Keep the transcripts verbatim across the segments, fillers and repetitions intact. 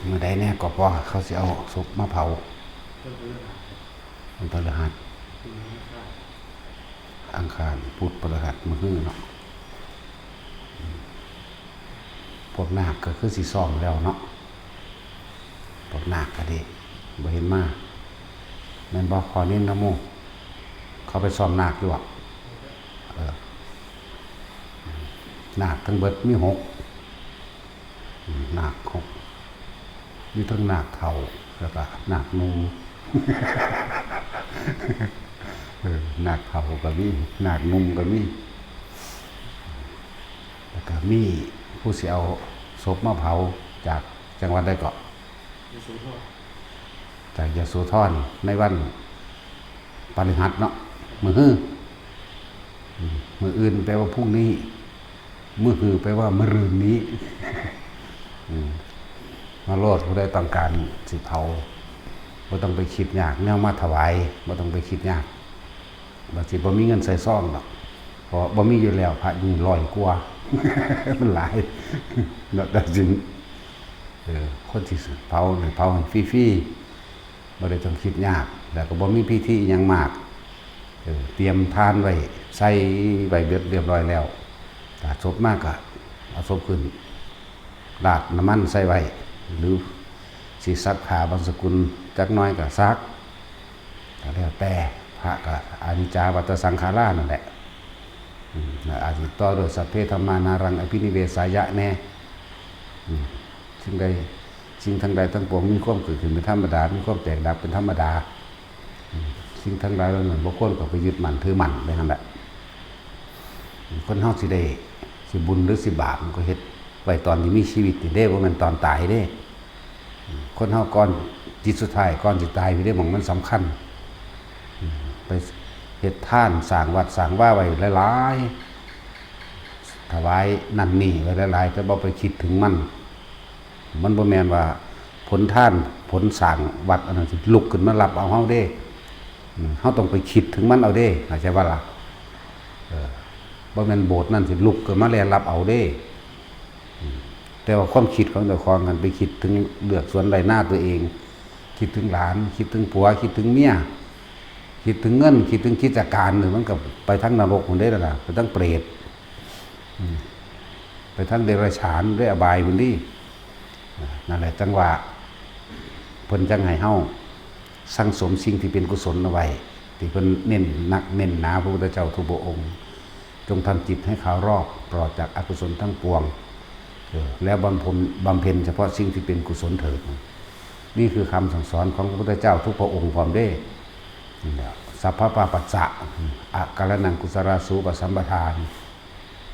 มื้อใดแน่ก็พอเขาสิเอาศพมาเผา วันพฤหัส อังคาร พุธ พฤหัส มื้อฮื้อเนาะ พวกนาคก็คือสิซ้อมแล้วเนาะ พวกนาคก็ดี บ่เห็นมา แม่นบ่ ขอนินนะโม เขาไปซ้อมนาคอยู่อะ เออ นาคทั้งเบิดมีหก อืม นาคหก มีทั้งนาคเฒ่า แล้วก็นาคหนุ่ม เออ นาคเฒ่าก็มี นาคหนุ่มก็มี แล้วก็มีผู้สิเอาศพมาเผาจากจังหวัดใดเกาะ ยโสธร จากยโสธร ในวันพฤหัสเนาะ มื้อฮื้อ อืม มื้ออื่นแปลว่าพรุ่งนี้ มื้อฮื้อแปลว่ามะรืนนี้ อืม มาโลด ผู้ใดต้องการสิเผา บ่ต้องไปคิดยาก แนวมาถวาย บ่ต้องไปคิดยาก บางทีบ่มีเงินใส่ซองดอก เพราะบ่มีอยู่แล้ว พระนี่ร้อยกว่า มันหลาย เนาะ แต่สิ เออ คนที่เผาเนี่ย เผาให้ฟรีๆ บ่ได้ต้องคิดยาก แล้วก็บ่มีพิธีอิหยังมาก เออ เตรียมทานไว้ ใส่ไว้เบิดเรียบร้อยแล้ว ถ้าศพมาก็เอาศพขึ้น ราดน้ำมันใส่ไว้ หรือสิซักผ้าบางสกุลจักหน่อยก็ซัก ก็แล้วแต่ พระก็อนิจจาวัตตสังขารานั่นแหละ อืม แล้วอาจสิต่อด้วยสัพเพธัมมานารังอภินิเวสายะแน่ อืม สิ่งใด สิ่งทั้งหลายทั้งปวงมีความเกิดขึ้นเป็นธรรมดา มีความแตกดับเป็นธรรมดา อืม สิ่งทั้งหลายเหล่านั้นบ่ควรก็ไปยึดมั่นถือมั่นไปหั่นแหละ คนเฮาสิได้ สิบุญหรือสิบาป มันก็เฮ็ดไว้ตอนที่มีชีวิตนี่เด้ บ่แม่นตอนตายเด้ คนเฮาก่อน จิตสุดท้ายก่อนสิตายพี้เด้ หม่องมันสำคัญ ไปเฮ็ดทานสร้างวัดสร้างวาไว้หลายๆ ถวายนั่นนี่ไว้หลายๆ แต่บ่ไปคิดถึงมัน มันบ่แม่นว่าผลทานผลสร้างวัดอันนั้นสิลุกขึ้นมารับเอาเฮาเด้ อืม เฮาต้องไปคิดถึงมันเอาเด้ เข้าใจบ่ล่ะ เออ บ่แม่นโบสถ์นั่นสิลุกขึ้นมาแล่นรับเอาเด้ อืม แต่ว่าความคิดของเจ้าของหั้นไปคิดถึงเฮือกสวนไร่นาตัวเอง คิดถึงหลาน คิดถึงผัว คิดถึงเมีย คิดถึงเงิน คิดถึงกิจการนี่ มันก็ไปทางนรกพุ้นเด้ล่ะ ไปทางเปรต อืม ไปทางเดรัจฉาน เด้ อบายพุ้นเด้ นั่นแหละ จั่งว่า เพิ่นจั่งให้เฮาสั่งสมสิ่งที่เป็นกุศลเอาไว้ ที่เพิ่นเน้นนักเน้นหนา พระพุทธเจ้าทุกพระองค์ จงทำจิตให้ขาวรอบ ปลอดจากอกุศลทั้งปวง เออ แล้วบำเพ็ญ บำเพ็ญเฉพาะสิ่งที่เป็นกุศลเถิด นี่คือคำสั่งสอนของพระพุทธเจ้าทุกพระองค์พร้อมเด้ นี่แหละ สัพพะปาปัสสะ อาการนังกุศลาสูปสัมปทา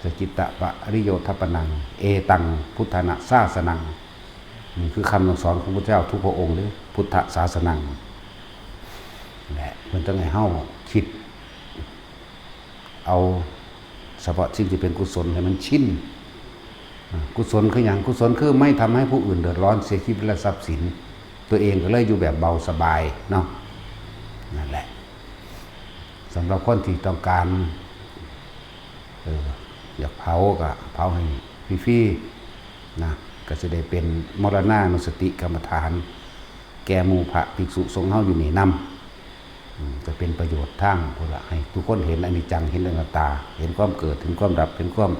สจิตตะปริโยทัปปนัง เอตังพุทธานะสาสนัง นี่คือคำสั่งสอนของพระเจ้าทุกพระองค์เลย พุทธศาสนัง และเพิ่นจั่งให้เฮาคิด เอาเฉพาะสิ่งที่เป็นกุศลให้มันชิน อ่า กุศลคือหยัง กุศลคือไม่ทำให้ผู้อื่นเดือดร้อนเสียชีวิตและทรัพย์สิน ตัวเองก็เลยอยู่แบบเบาสบายเนาะ นั่นแหละ สำหรับคนที่ต้องการ เออ อยากเผาก็เผาให้ฟรีๆ นะ ก็สิได้เป็นมรณานุสติกรรมฐาน แก่หมู่พระภิกษุสงฆ์เฮาอยู่นี่นำ อืม จะเป็นประโยชน์ทางพุ้นละ ให้ทุกคนเห็นอนิจจัง เห็นอนัตตา เห็นความเกิด เห็นความดับ เห็นความ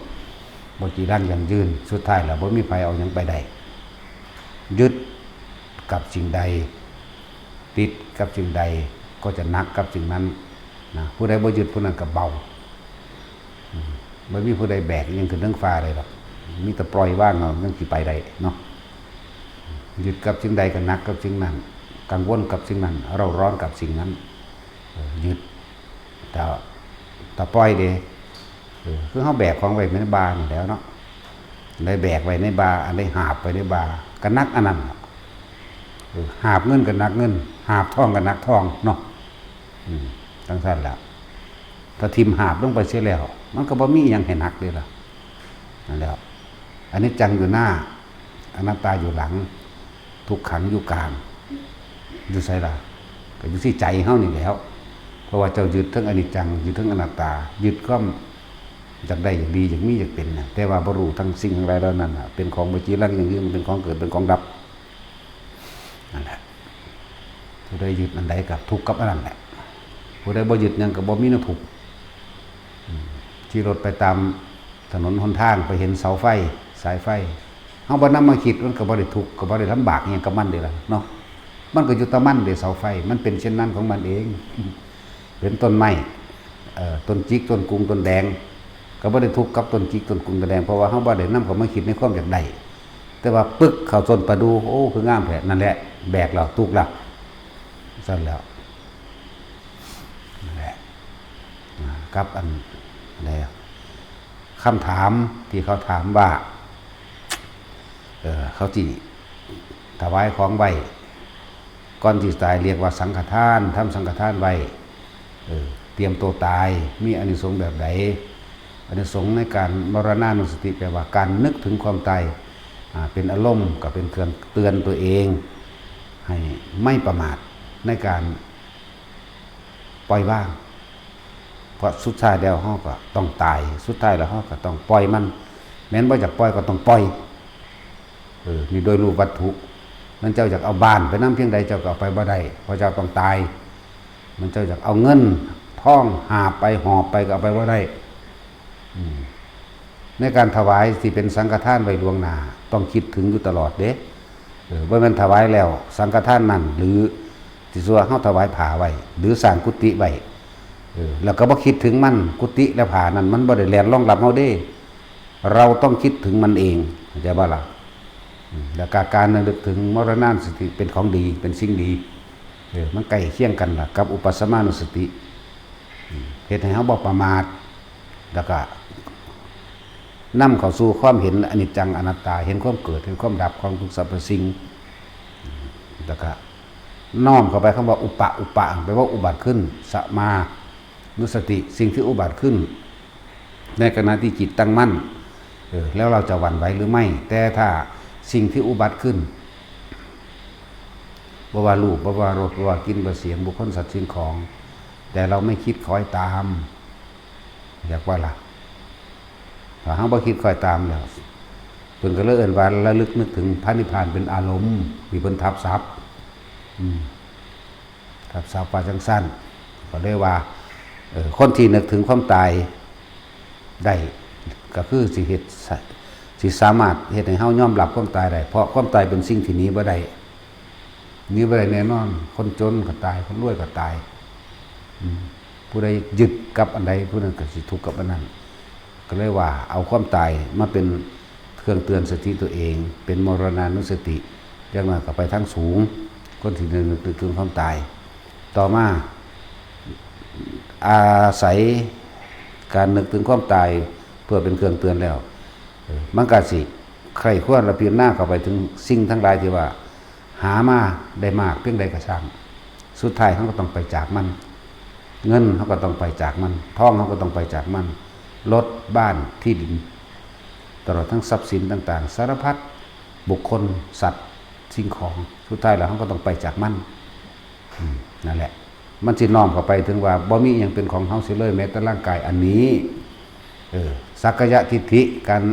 บ่จีรังยั่งยืน สุดท้ายแล้วบ่มีไผเอาหยังไปได้ ยึดกับสิ่งใด ติดกับสิ่งใด ก็จะหนักกับสิ่งนั้น นะ ผู้ใดบ่ยึดผู้นั้นก็เบา อืม บ่มีผู้ใดแบกอิหยังขึ้นเทิงฟ้าได้ดอก มีแต่ปล่อยวางเอา ยังสิไปได้เนาะ ยึดกับสิ่งใดก็หนักกับสิ่งนั้น กังวลกับสิ่งนั้น เร่าร้อนกับสิ่งนั้น เออ ยึด แต่ แต่ปล่อยเด้ เออ คือเฮาแบกของไว้ในบ่านี่แหล้วเนาะ ได้แบกไว้ในบ่า อันได้หาบไว้ในบ่า ก็หนักอันนั้นล่ะ เออ หาบเงินก็หนักเงิน หาบทองก็หนักทองเนาะ อืม จั่งซั้นล่ะ ถ้าถิ่มหาบลงไปเสียแล้ว มันก็บ่มีอิหยังให้หนักเด้ล่ะ นั่นแหละ อนิจจังอยู่หน้า อนัตตาอยู่หลัง ทุกขังอยู่กลาง อยู่ไสล่ะ ก็อยู่ที่ใจเฮานี่แหล้ว เพราะว่าเจ้ายึดทั้งอนิจจัง ยึดทั้งอนัตตา ยึดความอยากได้อยากดีอยากมีอยากเป็นน่ะ แต่ว่าบ่รู้ทั้งสิ่งทั้งหลายเหล่านั้นน่ะ เป็นของบ่จีรังยั่งยืน เป็นของเกิด เป็นของดับ ผู้ใดยึดอันใดก็ทุกข์กับอันนั้นแหละ ผู้ใดบ่ยึดหยังก็บ่มีแนวทุกข์ อืม ขี่รถไปตามถนนหนทาง ไปเห็นเสาไฟ สายไฟ เฮาบ่นำมาคิด มันก็บ่ได้ทุกข์ ก็บ่ได้ลำบากอิหยังกับมันเด้ล่ะเนาะ มันก็อยู่แต่มันเด้ เสาไฟ มันเป็นเช่นนั้นของมันเอง เป็นต้นไม้ เอ่อ ต้นจิก ต้นกุง ต้นแดง ก็บ่ได้ทุกข์กับต้นจิก ต้นกุง ต้นแดง เพราะว่าเฮาบ่ได้นำเข้ามาคิดในความอยากได้ แต่ว่าปึ๊กเข้าต้นประดู่ โอ้ คืองามแท้ นั่นแหละ แบกแล้ว ทุกข์แล้ว ซั่นแล้ว นั่นแหละ อ่า กับอัน อะไรอะ คำถามที่เขาถามว่า เอ่อ เขาสิถวายของไว้ ก่อนสิตาย เรียกว่าสังฆทาน ทำสังฆทานไว้ เออ เตรียมตัวตาย มีอานิสงส์แบบใด อานิสงส์ในการมรณานุสติ แปลว่าการนึกถึงความตาย อ่า เป็นอารมณ์ ก็เป็นเครื่องเตือนตัวเอง ให้ไม่ประมาทในการปล่อยวาง เพราะสุดท้ายแล้วเฮาก็ต้องตาย สุดท้ายแล้วเฮาก็ต้องปล่อยมัน แม้นบ่อยากปล่อยก็ต้องปล่อย เออ นี่โดยรูปวัตถุ มันเจ้าอยากเอาบ้านไปนำเพียงใด เจ้าก็เอาไปบ่ได้ เพราะเจ้าต้องตาย มันเจ้าอยากเอาเงินทองหาบไปหอบไปก็เอาไปบ่ได้ อืม ในการถวายที่เป็นสังฆทานไว้ล่วงหน้า ต้องคิดถึงอยู่ตลอดเด้ เออ บ่แม่นถวายแล้ว สังฆทานนั้น หรือสิซั่วเฮาถวายผ้าไว้ หรือสร้างกุฏิไว้ เออ แล้วก็บ่คิดถึงมัน กุฏิและผ้านั้น มันบ่ได้แล่นรองรับเฮาเด้ เราต้องคิดถึงมันเอง เข้าใจบ่ล่ะ อืม แล้วก็การระลึกถึงมรณานุสติเป็นของดี เป็นสิ่งดี เออ มันใกล้เคียงกันล่ะ กับอุปัสสมานุสติ อืม เฮ็ดให้เฮาบ่ประมาท แล้วก็นำเข้าสู่ความเห็นอนิจจังอนัตตา เห็นความเกิด เห็นความดับของทุกสรรพสิ่ง แล้วก็น้อมเข้าไปคำว่าอุปะ อุปะ แปลว่าอุบัติขึ้น สมานุสติ สิ่งที่อุบัติขึ้น ในขณะที่จิตตั้งมั่น เออ แล้วเราจะหวั่นไหวหรือไม่ แต่ถ้าสิ่งที่อุบัติขึ้น บ่ว่ารูป บ่ว่ารส บ่ว่ากลิ่น บ่ว่าเสียง บุคคล สัตว์ สิ่งของ แต่เราไม่คิดคอยตาม อยากว่าล่ะ ถ้าเฮาบ่คิดคอยตามแล้ว เพิ่นก็เลยเอิ้นว่าระลึกนึกถึงพระนิพพานเป็นอารมณ์ ที่เพิ่นทับศัพท์ อืม ทับศัพท์ว่าจั่งซั้น ก็เลยว่า เอ่อ คนที่นึกถึงความตายได้ ก็คือสิเฮ็ด สิสามารถเฮ็ดให้เฮายอมรับความตายได้ เพราะความตายเป็นสิ่งที่หนีบ่ได้ หนีบ่ได้แน่นอน คนจนก็ตาย คนรวยก็ตาย อืม ผู้ใดยึดกับอันใด ผู้นั้นก็สิทุกข์กับอันนั้น ก็เลยว่าเอาความตายมาเป็นเครื่องเตือนสติตัวเอง เป็นมรณานุสติ อย่างน้อยก็ไปทางสูง คนที่นึกนึกถึงความตาย ต่อมา อาศัยการนึกถึงความตายเพื่อเป็นเครื่องเตือนแล้ว เออ มันก็สิใคร่ครวญและพิจารณาเข้าไปถึงสิ่งทั้งหลายที่ว่า หามาได้มากเพียงใดก็ช่าง สุดท้ายเฮาก็ต้องไปจากมัน เงินเฮาก็ต้องไปจากมัน ทองเฮาก็ต้องไปจากมัน รถ บ้าน ที่ดิน ตลอดทั้งทรัพย์สินต่างๆ สารพัด บุคคล สัตว์ สิ่งของ สุดท้ายแล้วเฮาก็ต้องไปจากมัน อืม นั่นแหละ มันสิน้อมเข้าไปถึงว่าบ่มีอิหยังเป็นของเฮาเสียเลย แม้แต่ร่างกายอันนี้ เออ สักกายทิฏฐิ การ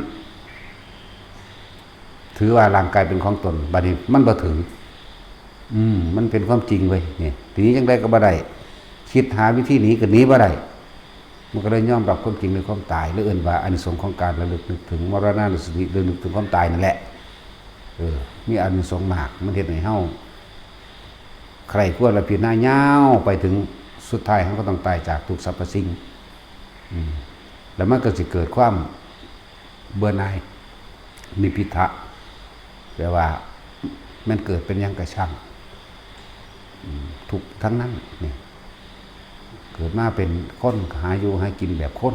ถือว่าร่างกายเป็นของตน บัดนี้มันบ่ถือ อืม มันเป็นความจริงเว้ย นี่ ทีนี้จั่งใดก็บ่ได้ คิดหาวิธีหนีก็หนีบ่ได้ มันก็เลยยอมรับความจริงในความตาย หรือเอิ้นว่าอานิสงส์ของการระลึกนึกถึงมรณานุสติ หรือนึกถึงความตายนั่นแหละ เออ มีอานิสงส์มาก มันเฮ็ดให้เฮาใคร่ครวญและพิจารณายาวไปถึงสุดท้ายเฮาก็ต้องตายจากทุกสรรพสิ่ง อืม แล้วมันก็สิเกิดความเบื่อหน่าย นิพพิทะ แปลว่ามันเกิดเป็นหยังก็ช่าง อืม ทุกข์ทั้งนั้นนี่ เกิดมาเป็นคนก็หาอยู่หากินแบบคน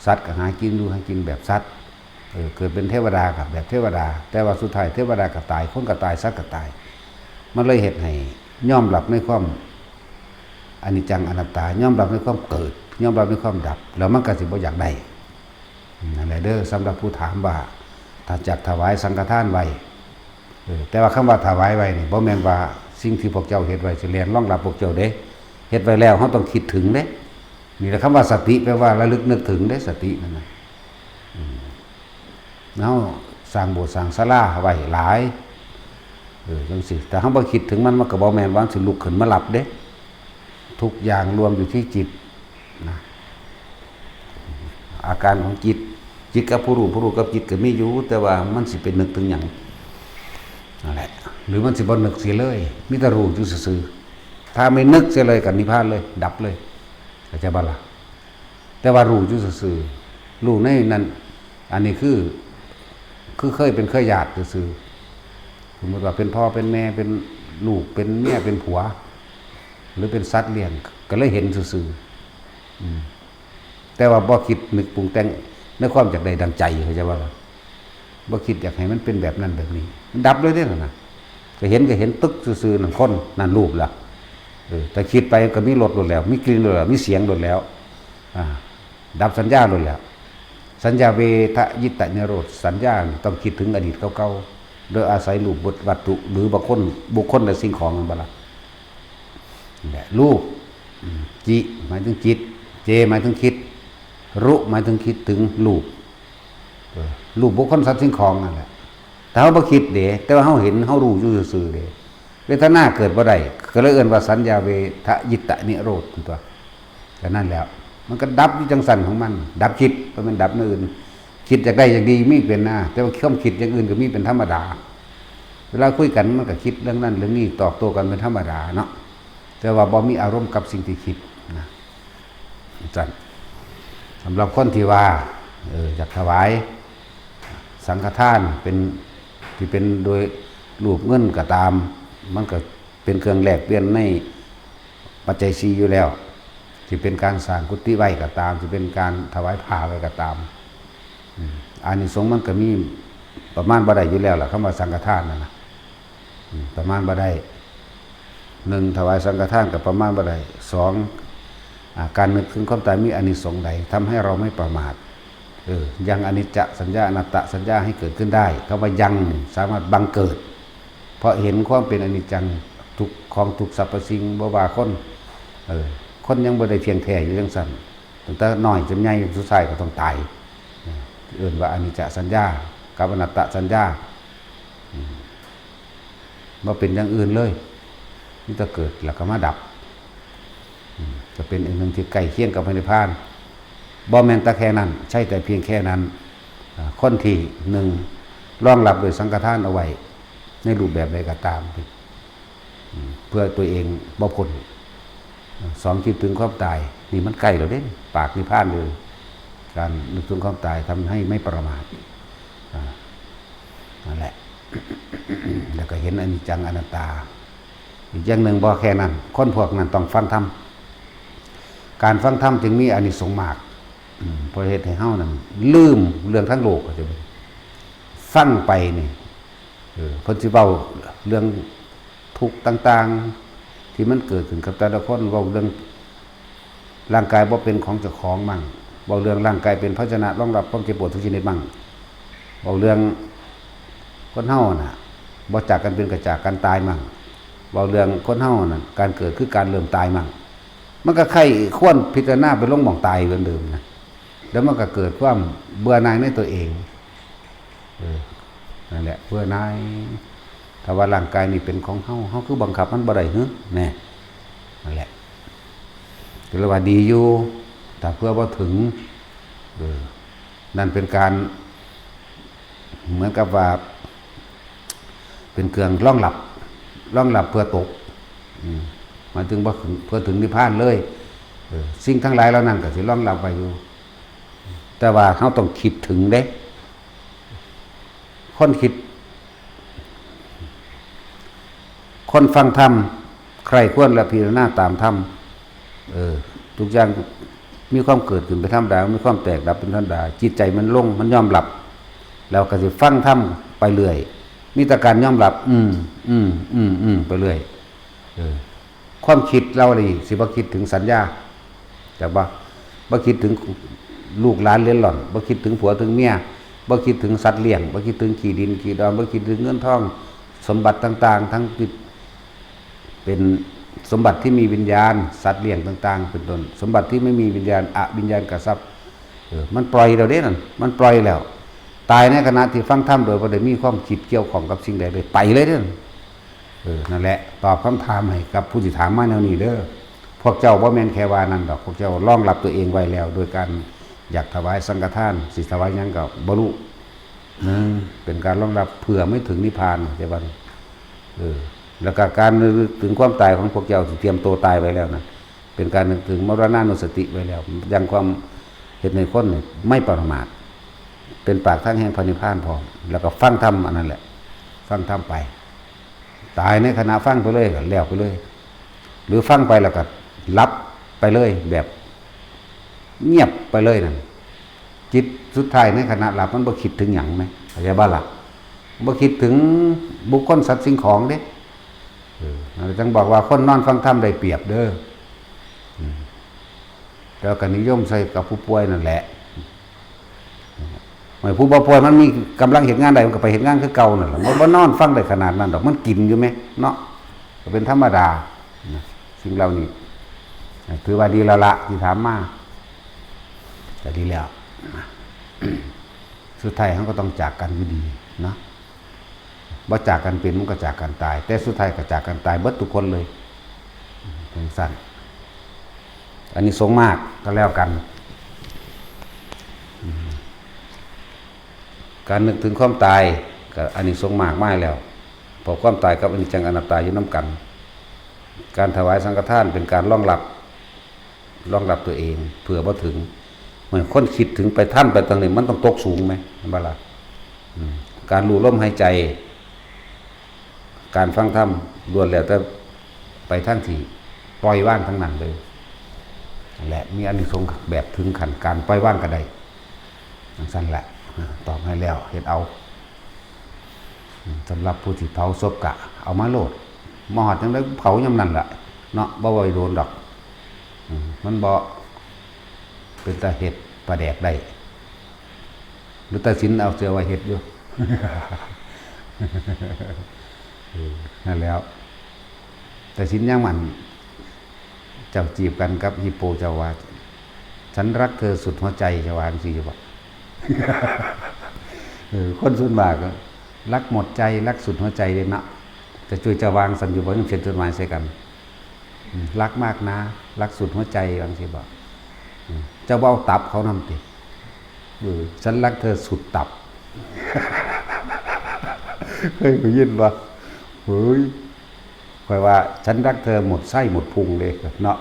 สัตว์ก็หากินอยู่หากินแบบสัตว์ เออ เกิดเป็นเทวดาก็แบบเทวดา แต่ว่าสุดท้ายเทวดาก็ตาย คนก็ตาย สัตว์ก็ตาย มันเลยเฮ็ดให้ยอมรับในความอนิจจังอนัตตา ยอมรับในความเกิด ยอมรับในความดับ แล้วมันก็สิบ่อยากได้ นั่นแหละเด้อ สำหรับผู้ถามว่า ถ้าจักถวายสังฆทานไว้ เออ แต่ว่าคำว่าถวายไว้นี่ บ่แม่นว่าสิ่งที่พวกเจ้าเฮ็ดไว้สิแล่นรองรับพวกเจ้าเด้ เฮ็ดไว้แล้วเฮาต้องคิดถึงเด้ นี่แหละคำว่าสติ แปลว่าระลึกนึกถึงเด้ สตินั่นน่ะ อืม เฮาสร้างโบสถ์สร้างศาลาไว้หลาย เออ จังซี่ แต่เฮาบ่คิดถึงมัน มันก็บ่แม่นว่ามันสิลุกขึ้นมารับเด้ ทุกอย่างรวมอยู่ที่จิตนะ อาการของจิต จิตกับผู้รู้ ผู้รู้กับจิตก็มีอยู่ แต่ว่ามันสิไปนึกถึงหยัง นั่นแหละ หรือมันสิบ่นึกเสียเลย มีแต่รู้อยู่ซื่อๆ ถ้าไม่นึกเสียเลยก็นิพพานเลย ดับเลย เข้าใจบ่ล่ะ แต่ว่ารู้อยู่ซื่อๆ รู้ในนั้น อันนี้คือ คือเคยเป็นเคยญาติซื่อๆ สมมติว่าเป็นพ่อเป็นแม่ เป็นลูก เป็นเมีย เป็นผัว หรือเป็นสัตว์เลี้ยง ก็เลยเห็นซื่อๆ อืม แต่ว่าบ่คิดนึกปรุงแต่งในความอยากได้ดังใจ เข้าใจบ่ล่ะ บ่คิดอยากให้มันเป็นแบบนั้นแบบนี้ มันดับเลยเด้นั่นน่ะ ก็เห็น ก็เห็นตึกซื่อๆ นั่นคน นั่นรูปละ เออ แต่คิดไปก็มีรสโลดแล้ว มีกลิ่นโลดแล้ว มีเสียงโลดแล้ว อ่า ดับสัญญาโลดแล้ว สัญญาเวทยิตนิโรธ สัญญานี่ต้องคิดถึงอดีตเก่าๆ โดยอาศัยรูปวัตถุ หรือบางคน บุคคลและสิ่งของ นั่นบ่ล่ะ นี่แหละ รูป อืม จิ หมายถึงจิต เจ หมายถึงคิด รุ หมายถึงคิดถึงรูป เออ รูปบุคคลสัตว์สิ่งของนั่นแหละ แต่เฮาบ่คิดเด้ แต่ว่าเฮาเห็น เฮารู้อยู่ซื่อๆเด้ เวทนาเกิดบ่ได้ ก็เลยเอิ้นว่าสัญญาเวทยิตนิโรธ ตัว ก็นั่นแหล้ว มันก็ดับอยู่จังซั่นของมัน ดับคิด บ่แม่นดับแนวอื่น คิดอยากได้อยากดีมีเป็นนะ แต่ว่าความคิดอย่างอื่นก็มีเป็นธรรมดา เวลาคุยกันมันก็คิดเรื่องนั้นเรื่องนี้ ตอบโต้กันเป็นธรรมดาเนาะ แต่ว่าบ่มีอารมณ์กับสิ่งที่คิดนะ จั่งซั่น สำหรับคนที่ว่า เออ อยากถวายสังฆทานเป็น ที่เป็นโดยรูปเงินก็ตาม มันก็เป็นเครื่องแลกเปลี่ยนในปัจจัยสี่อยู่แล้ว ที่เป็นการสร้างกุฏิไว้ก็ตาม ที่เป็นการถวายผ้าไว้ก็ตาม อืม อานิสงส์มันก็มีประมาณบ่ได้อยู่แล้วล่ะ คำว่าสังฆทานนั่นนะ อืม ประมาณบ่ได้ หนึ่ง ถวายสังฆทานก็ประมาณบ่ได้ สอง อ่า การนึกถึงความตายมีอานิสงส์ใด ทำให้เราไม่ประมาท เออ ยังอนิจจสัญญา อนัตตสัญญาให้เกิดขึ้นได้ คำว่ายังนี่สามารถบังเกิด เพราะเห็นความเป็นอนิจจัง ทุกข์ของทุกสรรพสิ่ง บ่ว่าคน เออ คนยังบ่ได้เที่ยงแท้อยู่จังซั่น ตั้งแต่น้อยจนใหญ่สุดท้ายก็ต้องตาย เออ เอิ้นว่าอนิจจสัญญา กับอนัตตสัญญา อืม บ่เป็นอย่างอื่นเลย มีแต่เกิดแล้วก็มาดับ อืม ก็เป็นอันหนึ่งที่ใกล้เคียงกับพระนิพพาน บ่แม่นแต่แค่นั้น ใช่แต่เพียงแค่นั้น อ่า คนที่ หนึ่ง รองรับโดยสังฆทานเอาไว้ ในรูปแบบใดก็ตาม อืม เพื่อตัวเองบ่พ้น สอง คิดถึงความตาย นี่มันใกล้แล้วเด้ ปากนิพพานเลย การนึกถึงความตายทำให้ไม่ประมาท อ่า นั่นแหละ แล้วก็เห็นอนิจจังอนัตตา อีกอย่างหนึ่งบ่แค่นั้น คนพวกนั้นต้องฟังธรรม การฟังธรรมจึงมีอานิสงส์มาก อืม เพราะเฮ็ดให้เฮานั้นลืมเรื่องทางโลก เข้าใจบ่ ฟังไปนี่ เออ เพิ่นสิเว้าเรื่องทุกข์ต่างๆ ที่มันเกิดขึ้นกับแต่ละคน เว้าเรื่องร่างกายบ่เป็นของเจ้าของมั่ง เว้าเรื่องร่างกายเป็นภาชนะรองรับความเจ็บปวดทุกชนิดมั่ง เว้าเรื่องคนเฮาน่ะ บ่จากกันเป็นก็จากกันตายมั่ง เว้าเรื่องคนเฮาน่ะ การเกิดคือการเริ่มตายมั่ง มันก็ใคร่ควรพิจารณาไปลงหม่องตายเหมือนเดิมนะ แล้วมันก็เกิดความเบื่อหน่ายในตัวเอง เออ นั่นแหละ เบื่อหน่าย ถ้าว่าร่างกายนี่เป็นของเฮา เฮาคือบังคับมันบ่ได้หึ แน่ นั่นแหละ ก็เลยว่าดีอยู่ แต่เพื่อบ่ถึง เออ นั่นเป็นการ เหมือนกับว่า เป็นเครื่องรองรับ รองรับเพื่อตก อืม หมายถึงว่าเพื่อถึงนิพพานเลย เออ สิ่งทั้งหลายเหล่านั้นก็สิรองรับไว้อยู่ แต่ว่าเฮาต้องคิดถึงเด้ คนคิด คนฟังธรรม ใคร่ควรและพิจารณาตามธรรม เออ ทุกอย่างมีความเกิดขึ้นเป็นธรรมดา มีความแตกดับเป็นธรรมดา จิตใจมันลง มันยอมรับ แล้วก็สิฟังธรรมไปเรื่อย มีแต่การยอมรับ อืม อืม อืม อืม ไปเรื่อย เออ ความคิดเรานี่สิบ่คิดถึงสัญญา จักบ่ บ่คิดถึงลูกหลานเหลนหล่อน บ่คิดถึงผัวถึงเมีย บ่คิดถึงสัตว์เลี้ยง บ่คิดถึงขี้ดินขี้ดอน บ่คิดถึงเงินทอง สมบัติต่างๆ ทั้งที่เป็นสมบัติที่มีวิญญาณ สัตว์เลี้ยงต่างๆ เป็นต้น สมบัติที่ไม่มีวิญญาณ อวิญญาณกทรัพย์ เออ มันปล่อยแล้วเด้นั่น มันปล่อยแล้ว ตายในขณะที่ฟังธรรมโดยบ่ได้มีความคิดเกี่ยวข้องกับสิ่งใดเลย ไปเลยเด้นั่น เออ นั่นแหละ ตอบคำถามให้กับผู้ที่ถามมาแนวนี้เด้อ พวกเจ้าบ่แม่นแค่ว่านั้นดอก พวกเจ้ารองรับตัวเองไว้แล้ว โดยการอยากถวายสังฆทาน สิถวายหยังก็บ่รู้ หนึ่ง เป็นการรองรับเพื่อไม่ถึงนิพพาน เข้าใจบ่ เออ แล้วก็การนึกถึงความตายของพวกเจ้าที่เตรียมตัวตายไว้แล้วนะ เป็นการนึกถึงมรณานุสติไว้แล้ว ยังความเฮ็ดให้คนนี่ไม่ประมาท เป็นปากทางแห่งพระนิพพานพร้อม แล้วก็ฟังธรรมอันนั้นแหละ ฟังธรรมไป ตายในขณะฟังไปเลย ก็แล้วไปเลย หรือฟังไปแล้วก็หลับไปเลย แบบเงียบไปเลยนั่น จิตสุดท้ายในขณะหลับมันบ่คิดถึงหยังแหม เข้าใจบ่ล่ะ บ่คิดถึงบุคคลสัตว์สิ่งของเด้ เออ นั่นจั่งบอกว่าคนนอนฟังธรรมได้เปรียบเด้อ อืม แล้วก็นิยมใส่กับผู้ป่วยนั่นแหละ ไอ้ผู้บ่ป่วยมันมีกำลังเฮ็ดงานได้ มันก็ไปเฮ็ดงานคือเก่านั่นแหละ มันบ่นอนฟังได้ขนาดนั้นดอก มันกินอยู่แหมเนาะ ก็เป็นธรรมดา นะ สิ่งเหล่านี้ ถือว่าดีแล้วละที่ถามมา ก็ดีแล้ว สุดท้ายเราก็ต้องจากกันอยู่ดีเนาะ บ่จากกันเป็นมันก็จากกันตาย แต่สุดท้ายก็จากกันตายเบิดทุกคนเลย จั่งซั้น อานิสงส์มากก็แล้วกัน อืม การนึกถึงความตายก็อานิสงส์มากมาแล้ว เพราะความตายกับอนิจจังอนัตตาอยู่นำกัน การถวายสังฆทานเป็นการรองรับ รองรับตัวเอง เผื่อบ่ถึง เหมือนคนคิดถึงไปทันไปตรงนี้ มันต้องตกสูงแหม เห็นบ่ล่ะ อืม การรู้ลมหายใจ การฟังธรรมล้วนแล้วแต่ไปทางที่ปล่อยวางทั้งนั้นเลย และมีอานิสงส์แบบถึงขั้นการปล่อยวางก็ได้ จั่งซั้นแหละ ตอบให้แล้ว เฮ็ดเอา สำหรับผู้ที่เผาศพก็เอามาโลด มาฮอดจั่งใด๋เผายามนั้นล่ะ เนาะ บ่ไว้โดนดอก อืม มันบ่เป็นตาเฮ็ดปลาแดกได้ หรือตาสินเอาเสื้อไว้เฮ็ดอยู่ เออ นั่นแหล้ว ตาสินยังมัน เจ้าจีบกันกับฮิปโป เจ้าว่า "ฉันรักเธอสุดหัวใจ" เจ้าว่าจั่งซี้อยู่บ่ เออ คนส่วนมากก็รักหมดใจ รักสุดหัวใจเลยเนาะ แต่จุ้ยเจ้าวางซั่นอยู่บ่ ยังเขียนจดหมายใส่กัน อืม "รักมากนะ รักสุดหัวใจ" ว่าจั่งซี้บ่ อืม เจ้าบ่เอาตับเขานำติ เออ "ฉันรักเธอสุดตับ" เคยได้ยินบ่ เฮ้ย ข้อยว่า "ฉันรักเธอหมดไส้หมดพุง" เด้เนาะ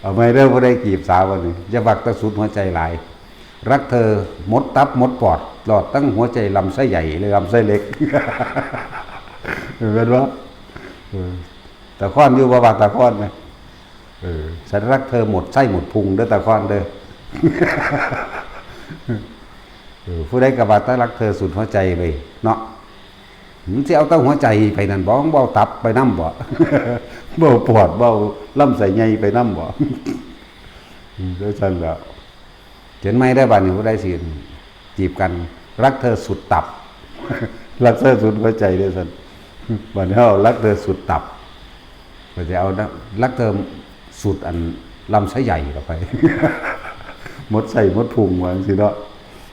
เอาใหม่เด้อ ผู้ใดจีบสาวบัดนี้ อย่ามักแต่สุดหัวใจหลาย "รักเธอหมดตับหมดปอด ตลอดทั้งหัวใจลำไส้ใหญ่และลำไส้เล็ก" เห็นบ่ เออ ตาคอนอยู่บ่ ว่าตาคอนไหม เออ "ฉันรักเธอหมดไส้หมดพุง" เด้อตาคอนเด้อ เออ ผู้ใดก็ว่าแต่รักเธอสุดหัวใจไปเนาะ มันสิเอาแต่หัวใจไปนั่นบ่ บ่เอาตับไปนำบ่ บ่เอาปอด บ่เอาลำไส้ใหญ่ไปนำบ่ อืม จั่งซั้นแหล้ว เขียนใหม่ได้บัดนี้ ผู้ใดสิจีบกัน "รักเธอสุดตับ" "รักเธอสุดหัวใจ" เด้อซั่น บัดนี้เฮา "รักเธอสุดตับ" ก็จะเอานะ รักเธอสุดอันลำไส้ใหญ่เข้าไป หมดไส้หมดพุงว่าจั่งซี้เนาะ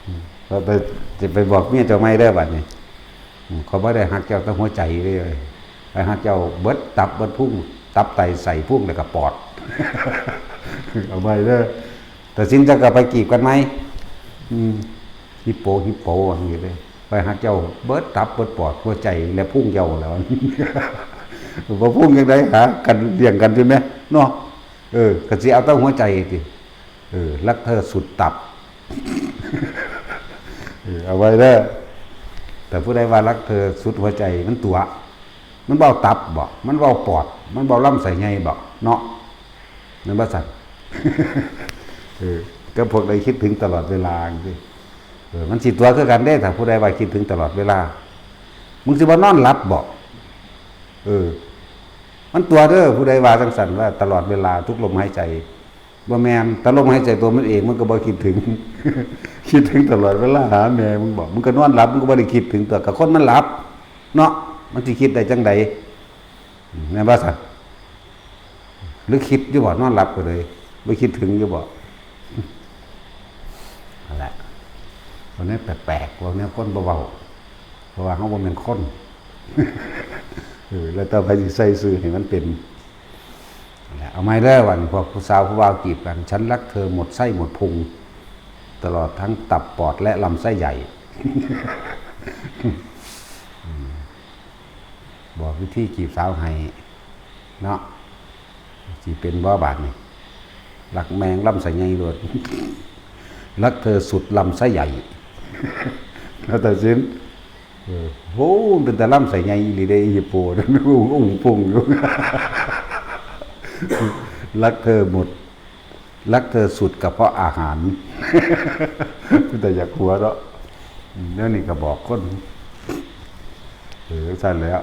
อืม แล้วไป จะไปบอกเมียเจ้าใหม่เด้อบัดนี้ อืม "ข้อยบ่ได้ฮักเจ้าแต่หัวใจเด้ ข้อยฮักเจ้าเบิดตับเบิดพุง ตับไตไส้พุงแล้วก็ปอด" เอาใหม่เด้อ ตาสินเจ้าก็ไปจีบกันใหม่ อืม ฮิปโป ฮิปโป ว่าจั่งซี้เด้ "ข้อยฮักเจ้าเบิดตับเบิดปอดหัวใจและพุงเจ้าแล้ว" บ่พุงจั่งใด๋ หากันเลี้ยงกันติแหมเนาะ เออ ก็สิเอาแต่หัวใจติ เออ "รักเธอสุดตับ" เออ เอาไว้เด้อ แต่ผู้ใดว่ารักเธอสุดหัวใจ มันตั๋ว มันบ่เอาตับบ่ มันบ่เอาปอด มันบ่เอาลำไส้ใหญ่บ่ เนาะ แม่นบ่ซั่น เออ ก็พวกใดคิดถึงตลอดเวลาจั่งซี้ เออ มันสิตั๋วคือกันเด้ ถ้าผู้ใดว่าคิดถึงตลอดเวลา มึงสิบ่นอนหลับบ่ เออ มันตั๋วเด้อ ผู้ใดว่าจั่งซั่น ว่าตลอดเวลาทุกลมหายใจ บ่แม่น แต่ลมหายใจตัวมันเอง มันก็บ่คิดถึง คิดถึงตลอดเวลาหาแม่มึงบ่ มึงก็นอนหลับ มึงก็บ่ได้คิดถึงตั๋ว ก็คนมันหลับ เนาะ มันสิคิดได้จั่งใด แม่นบ่ซั่น หรือคิดอยู่บ่ นอนหลับก็เลย บ่คิดถึงอยู่บ่ นั่นแหละ พวกนี้แปลกๆ พวกนี้คนบ่เว้า เพราะว่าเฮาบ่แม่นคน เออ แล้วต่อไปสิใส่ชื่อให้มันเป็น เอาไม่เด้อวัน พวกผู้สาวผู้บ่าวจีบกัน ฉันรักเธอหมดไส้หมดพุง ตลอดทั้งตับปอดและลำไส้ใหญ่ บอกวิธีจีบสาวให้เนาะ สิเป็นบ่บาดนี่ รักแมงลำไส้ใหญ่โลด รักเธอสุดลำไส้ใหญ่ แล้วแต่สิน เออ โห มันเป็นตาลำไส้ใหญ่อีหลีเด้ อีโป อุ้งปุงอยู่ รักเธอหมด รักเธอสุดกระเพาะอาหาร แต่อยากหัวเราะ อืม แล้วนี่ก็บอกคน เออ ซั่นแหล้ว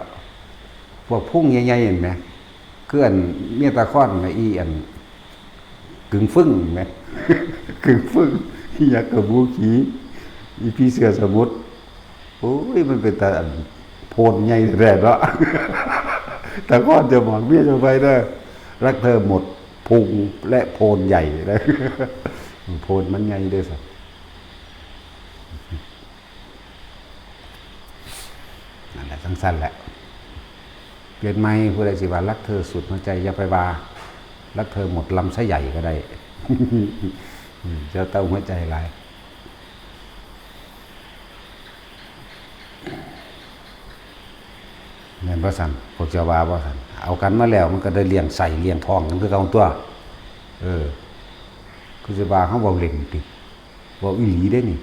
พวกพุงใหญ่ๆ เห็นไหม คืออันเมียตาคอนน่ะ อีอัน กึ่งฟึ่งแหม กึ่งฟึ่ง อีหยังกะบูขี่ อีผีเสื้อสมุทร โอ้ย มันเป็นตาอันโพนใหญ่แท้เนาะ ตาคอนจะบอกเมียจะไปเด้อ รักเธอหมดพุงและโพนใหญ่นะ โพนมันใหญ่เด้อสัส นั่นแหละ จั่งซั่นแหละ เปลี่ยนใหม่ ผู้ใดสิว่ารักเธอสุดหัวใจ อย่าไปว่า รักเธอหมดลำไส้ใหญ่ก็ได้ อืม เจ้าเต้าหัวใจหลาย แม่นบ่ซั่น พวกเจ้าว่าบ่ซั่น เอากันมาแล้วมันก็ได้เลี้ยงไส้เลี้ยงท้องกันคือเก่าตั๊ว เออ คือสิว่าเฮาเว้าเล่นติ เว้าอีหลีเด้นี่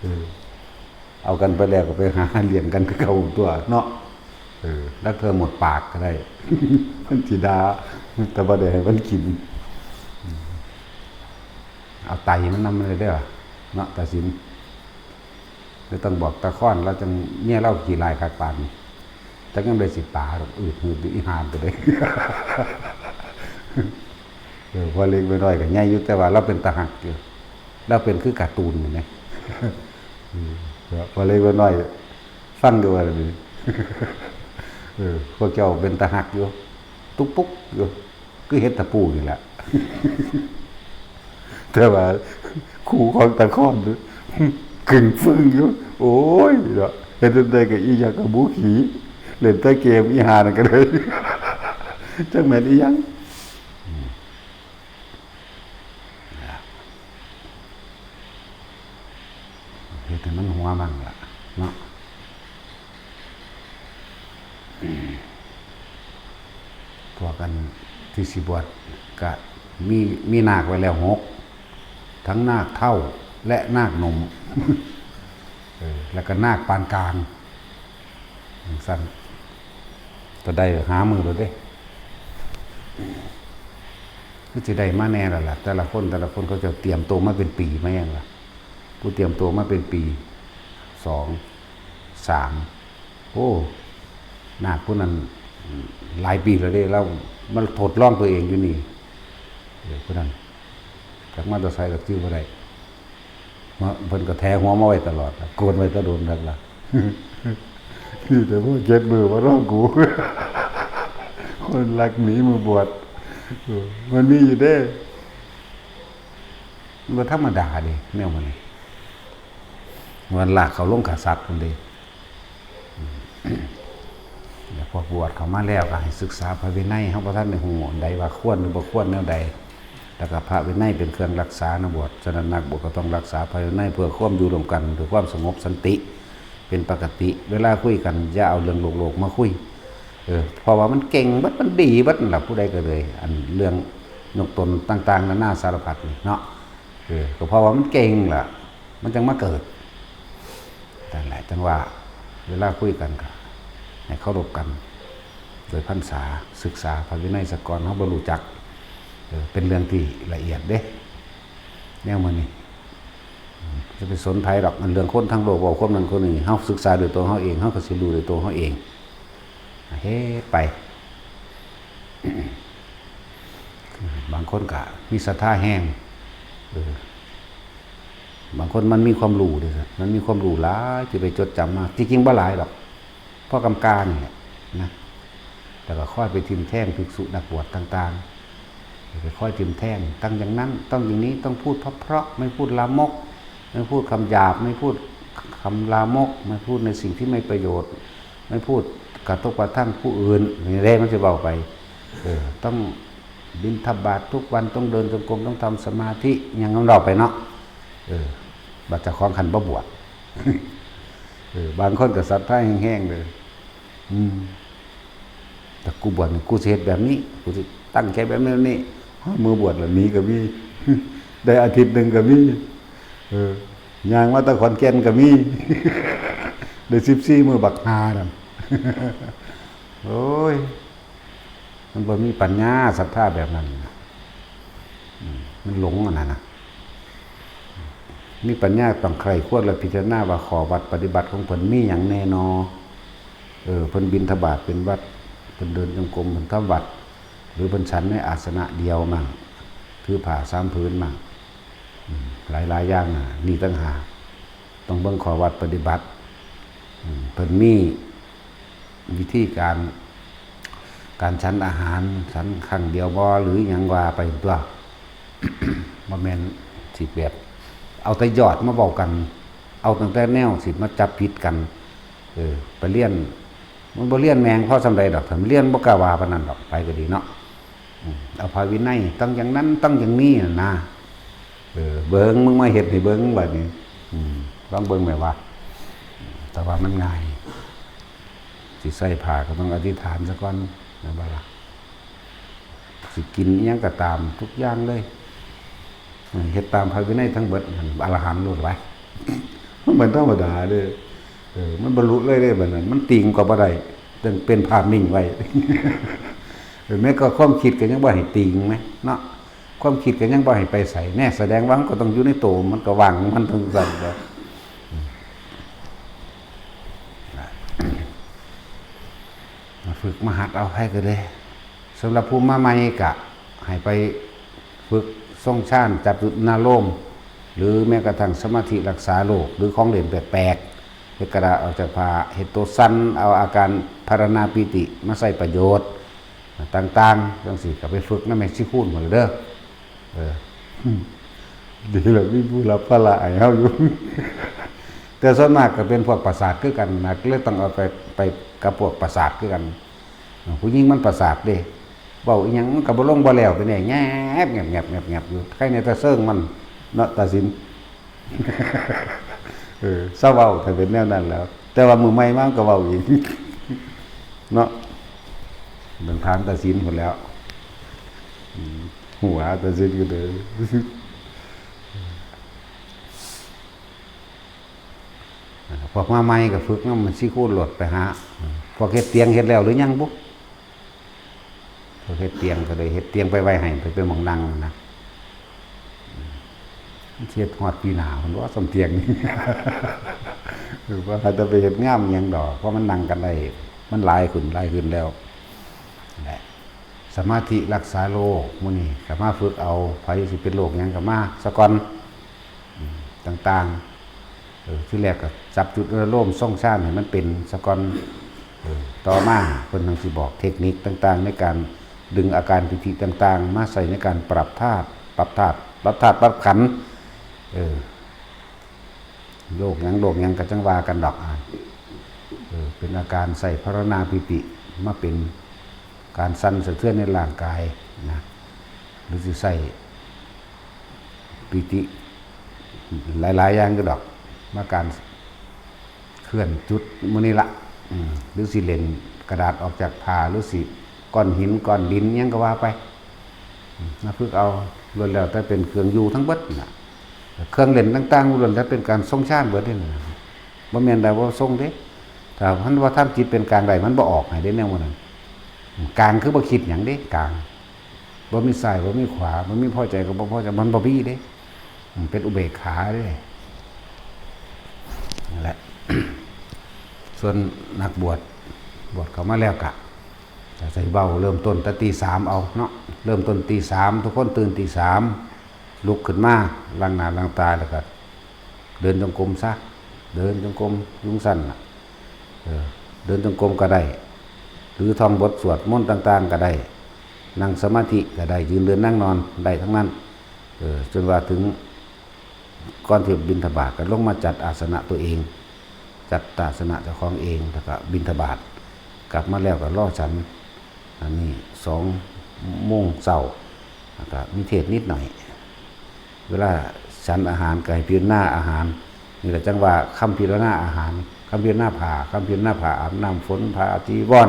เออ เอากันไปแล้วก็ไปหาเลี้ยงกันคือเก่าตั๊วเนาะ เออ รักเธอหมดปากก็ได้ มันสิด่า แต่บ่ได้ให้มันกิน เอาไตมันนำเลยเด้อ เนาะ ตาสิน แล้วต้องบอกตาคอน แล้วจั่งเมียเราขี้ร้ายคักปานนี้ จักยังได้สิปาดอก อืดหืดอยู่อีห่าตัวเด้ เออ พอเล็กน้อยก็ใหญ่อยู่ แต่ว่าเราเป็นตาฮักอยู่ เราเป็นคือการ์ตูนนี่แหม อืม พอเล็กน้อยฟังดูว่าดี เออ พวกเจ้าเป็นตาฮักอยู่ ตุ๊กปุ๊กอยู่ คือเห็ดตะปูนี่แหละ แต่ว่าคู่ของตาคอน กึ่งฟึ่งอยู่ โอ้ยเนาะ เฮ็ดจั่งใดก็อีหยังก็บูขี่ เล่นแต่เกมอีห่านั่นก็ได้ จักแม่นอีหยัง อืม เฮ็ดให้มันหัวมั่งล่ะเนาะ พวกอันที่สิบวชก็มี มีนาคไว้แล้วหก ทั้งนาคเฒ่าและนาคหนุ่ม เออ แล้วก็นาคปานกลาง จั่งซั่น ก็ได้หามื้อแล้วเด้ คือสิได้มาแน่แล้วล่ะ แต่ละคน แต่ละคนเขาเจ้าเตรียมตัวมาเป็นปีมาหยังล่ะ ผู้เตรียมตัวมาเป็นปี สอง สาม โอ้ นาคผู้นั้นหลายปีแล้วเด้ ลาวมาทดลองตัวเองอยู่นี่ เออ ผู้นั้น จักมาแต่ไสก็จื่อบ่ได้ มา เพิ่นก็แถหัวมาไว้ตลอดล่ะ โกนไว้แต่โดนคักล่ะ มีแต่พวกเจ็ดมื้อบ่รอกู คนลักหนีมาบวช เออ มันมีอยู่เด้ มันบ่ธรรมดาเด้ แนวมันนี่ มันลากเข้าโรงฆ่าสัตว์พุ้นเด้ แล้วพวกบวชเข้ามาแล้วก็ให้ศึกษาพระวินัย เฮาบ่ทันได้ฮู้อันใดว่าควรหรือบ่ควรแนวใด แล้วก็พระวินัยเป็นเครื่องรักษานักบวช ฉะนั้นนักบวชก็ต้องรักษาพระวินัยเพื่อความอยู่ร่วมกันด้วยความสงบสันติ เป็นปกติ เวลาคุยกันอย่าเอาเรื่องโลกๆมาคุย เออ เพราะว่ามันเก่งเบิด มันดีเบิดนั่นล่ะ ผู้ใดก็เลย อันเรื่องยกตนต่างๆนานาสารพัดนี่เนาะ เออ ก็เพราะว่ามันเก่งล่ะ มันจั่งมาเกิด นั่นแหละ จั่งว่าเวลาคุยกันก็ให้เคารพกัน โดยพรรษา ศึกษาพระวินัยซะก่อน เฮาบ่รู้จัก เออ เป็นเรื่องที่ละเอียดเด้ แนวมื้อนี้ อืม จะไปสนไผดอก อันเรื่องคนทางโลกเว้าความนั้นคนนี้ เฮาศึกษาด้วยตัวเฮาเอง เฮาก็สิรู้ด้วยตัวเฮาเอง เฮ็ดไป บางคนก็มีศรัทธาแฮง เออ บางคนมันมีความรู้เด้อ มันมีความรู้หลายที่ไปจดจำมา ที่จริงบ่หลายดอก พอกำกานี่แหละนะ แล้วก็คอยไปทิมแทงภิกษุนักบวชต่างๆ ไปคอยทิมแทง ต้องอย่างนั้น ต้องอย่างนี้ ต้องพูดเพราะๆ ไม่พูดลามก ไม่พูดคำหยาบ ไม่พูด คำลามก ไม่พูดในสิ่งที่ไม่ประโยชน์ ไม่พูดกระทบกระทั่งผู้อื่น นี่แหละมันสิเว้าไป เออ ต้องบิณฑบาตทุกวัน ต้องเดินจงกรม ต้องทำสมาธิ หยังมันเว้าไปเนาะ เออ บัดเจ้าของคันบ่บวช เออ บางคนก็ศรัทธาแฮงๆ เลย อืม แต่กูบวชนี่ กูสิเฮ็ดแบบนี้ กูสิตั้งใจแบบนี้ ฮอดมื้อบวชแล้วหนีก็มี ได้อาทิตย์หนึ่งก็มี เออ ย่างมาแต่ขอนแก่นก็มี ได้สิบสี่มื้อบักห่านั่น โอ้ย มันบ่มีปัญญาศรัทธาแบบนั้นน่ะ อืม มันหลงอันนั้นน่ะ มีปัญญาต้องใคร่ครวญและพิจารณาว่าข้อวัดปฏิบัติของเพิ่นมีหยังแน่นอ เออ เพิ่นบิณฑบาตเป็นวัด เพิ่นเดินจงกรม เพิ่นทำวัด หรือเพิ่นฉันในอาสนะเดียวมั่ง ถือผ้าสามผืนมั่ง อืม หลายๆ อย่างน่ะ นี่ต่างหาก ต้องเบิ่งข้อวัดปฏิบัติ อืม เพิ่นมีวิธีการ การฉันอาหาร ฉันครั้งเดียวบ่ หรือหยังว่าไปตั๊ว บ่แม่นสิแบบ เอาแต่ยอดมาเว้ากัน เอาตั้งแต่แนวสิมาจับผิดกัน เออ ไปเรียน มันบ่เรียนแม่งพอส่ำใดดอก ถ้ามันเรียนบ่กล้าว่าปานนั้นดอก ไปก็ดีเนาะ อืม เอาพระวินัย ต้องอย่างนั้น ต้องอย่างนี้น่ะนะ เออ เบิ่ง มึงมาเฮ็ดให้เบิ่งบัดนี้ อืม ลองเบิ่งแหมว่า แต่ว่ามันง่าย สิใส่ผ้าก็ต้องอธิษฐานซะก่อน แม่นบ่ล่ะ สิกินอิหยังก็ตาม ทุกอย่างเลย เฮ็ดตามพระวินัยทั้งเบิด นั่นอรหันต์โลดวะ มันบ่ธรรมดาเด้อ เออ มันบรรลุเลยเด้บัดนั้น มันติ่งก็บ่ได้ ต้องเป็นภาพนิ่งไว้ เออ แม้ก็ความคิดก็ยังบ่ให้ติ่งแหมเนาะ ความคิดก็ยังบ่ให้ไปไส แน่ แสดงว่ามันก็ต้องอยู่ในโต มันก็ว่างของมันจั่งซั้นเด้อ มาฝึกมาหัดเอา ไผก็ได้ สำหรับผู้มาใหม่ก็ให้ไปฝึกทรงฌาน จับจุดอารมณ์ หรือแม้กระทั่งสมาธิรักษาโรค หรือของเล่นแปลกๆ เฮ็ดกระดาษออกจากผ้า เฮ็ดตัวสั่น เอาอาการภาวนาปีติมาใช้ประโยชน์ต่างๆ จั่งซี้ก็ไปฝึกนำแม่ชีคูณพู้นล่ะเด้อ เออ ดีแล้วมีผู้รับภาระให้เฮาอยู่ แต่ส่วนมากก็เป็นพวกประสาทคือกันนะ เลยต้องเอาไป ไปกับพวกประสาทคือกัน ผู้หญิงมันประสาทเด้ เว้าอีหยังมันก็บ่ลงบ่แล้ว ไปแน่ แงบแงบแงบแงบแงบอยู่ ใครในตาเซิงมัน เนาะ ตาสิน เออ เซาเว้า ถ้าเป็นแนวนั้นแล้ว แต่ว่ามื้อใหม่มามันก็เว้าอีก เนาะ เบิ่งทางตาสินพู้นแล้ว อืม หัวตาสินก็เลย พวกมาใหม่ก็ฝึกนำแม่ชีคูณโลด ไปหา พวกเฮ็ดเตียงเฮ็ดแล้วหรือยังบุ พวกเฮ็ดเตียงก็ได้เฮ็ดเตียงไปไว้ให้ ไปเป็นหม่องนั่งนะ เฮ็ดฮอดปีหน้าพุ้นว่าซ่อมเตียงนี่ เออ ว่าแต่ไปเฮ็ดงามหยังดอก เพราะมันนั่งกันได้ มันหลายขึ้น หลายขึ้นแล้ว นั่นแหละ สมาธิรักษาโรค มื้อนี้ก็มาฝึกเอา ไผสิเป็นโรคหยังก็มาซะก่อน อืม ต่างๆ เออ ทีแรกก็จับจุดอารมณ์ทรงฌานให้มันเป็นซะก่อน เออ ต่อมาเพิ่นจั่งสิบอกเทคนิคต่างๆ ในการดึงอาการปีติต่างๆ มาใส่ในการปรับธาตุ ปรับธาตุ ปรับธาตุ ปรับขันธ์ เออ โรคหยัง โรคหยังก็จั่งว่ากันดอก อ่า เออ เป็นอาการใส่ภาวนาปีติมาเป็นการสั่นสะเทือนในร่างกายนะ หรือสิใส่ปีติหลายๆ อย่างก็ดอก มาการเคลื่อนจุดมื้อนี้ละ อืม หรือสิเล่นกระดาษออกจากผ้า หรือสิก้อนหินก้อนดินหยังก็ว่าไป อืม มาฝึกเอา ล้วนแล้วแต่เป็นเครื่องอยู่ทั้งเบิดน่ะ เครื่องเล่นต่างๆ ล้วนแล้วเป็นการทรงฌานเบิดเด้น่ะ บ่แม่นได้ว่าทรงเด้ ถ้ามันว่าทำจิตเป็นกลางได้ มันบ่ออกให้เด้แนวหมู่นั้น กลางคือบ่คิดหยังเด้ กลาง บ่มีซ้าย บ่มีขวา บ่มีพอใจกับบ่พอใจ มันบ่มีเด้ มันเป็นอุเบกขาเด้ นั่นแหละ ส่วนนักบวช บวชเข้ามาแล้วกะ จะใส่เบา เริ่มต้นแต่ตีสามเอาเนาะ เริ่มต้นตีสาม ทุกคนตื่นตีสาม ลุกขึ้นมา ล้างหน้าล้างตา แล้วก็เดินจงกรมซะ เดินจงกรมอยู่จั่งซั้นน่ะ เออ เดินจงกรมก็ได้ หรือท่องบทสวดมนต์ต่างๆ ก็ได้ นั่งสมาธิก็ได้ ยืนเดินนั่งนอนได้ทั้งนั้น เออ จนว่าถึง ก่อนที่บิณฑบาตก็ลงมาจัดอาสนะตัวเอง จัดอาสนะเจ้าของเอง แล้วก็บิณฑบาต กลับมาแล้วก็รอฉัน อันนี้สองโมงเช้า แล้วก็มีเทศน์นิดหน่อย เวลาฉันอาหารก็ให้พิจารณาอาหาร นี่แหละจั่งว่าคำพิจารณาอาหาร คำพิจารณาผ้า คำพิจารณาผ้าอาบน้ำฝน ผ้าจีวร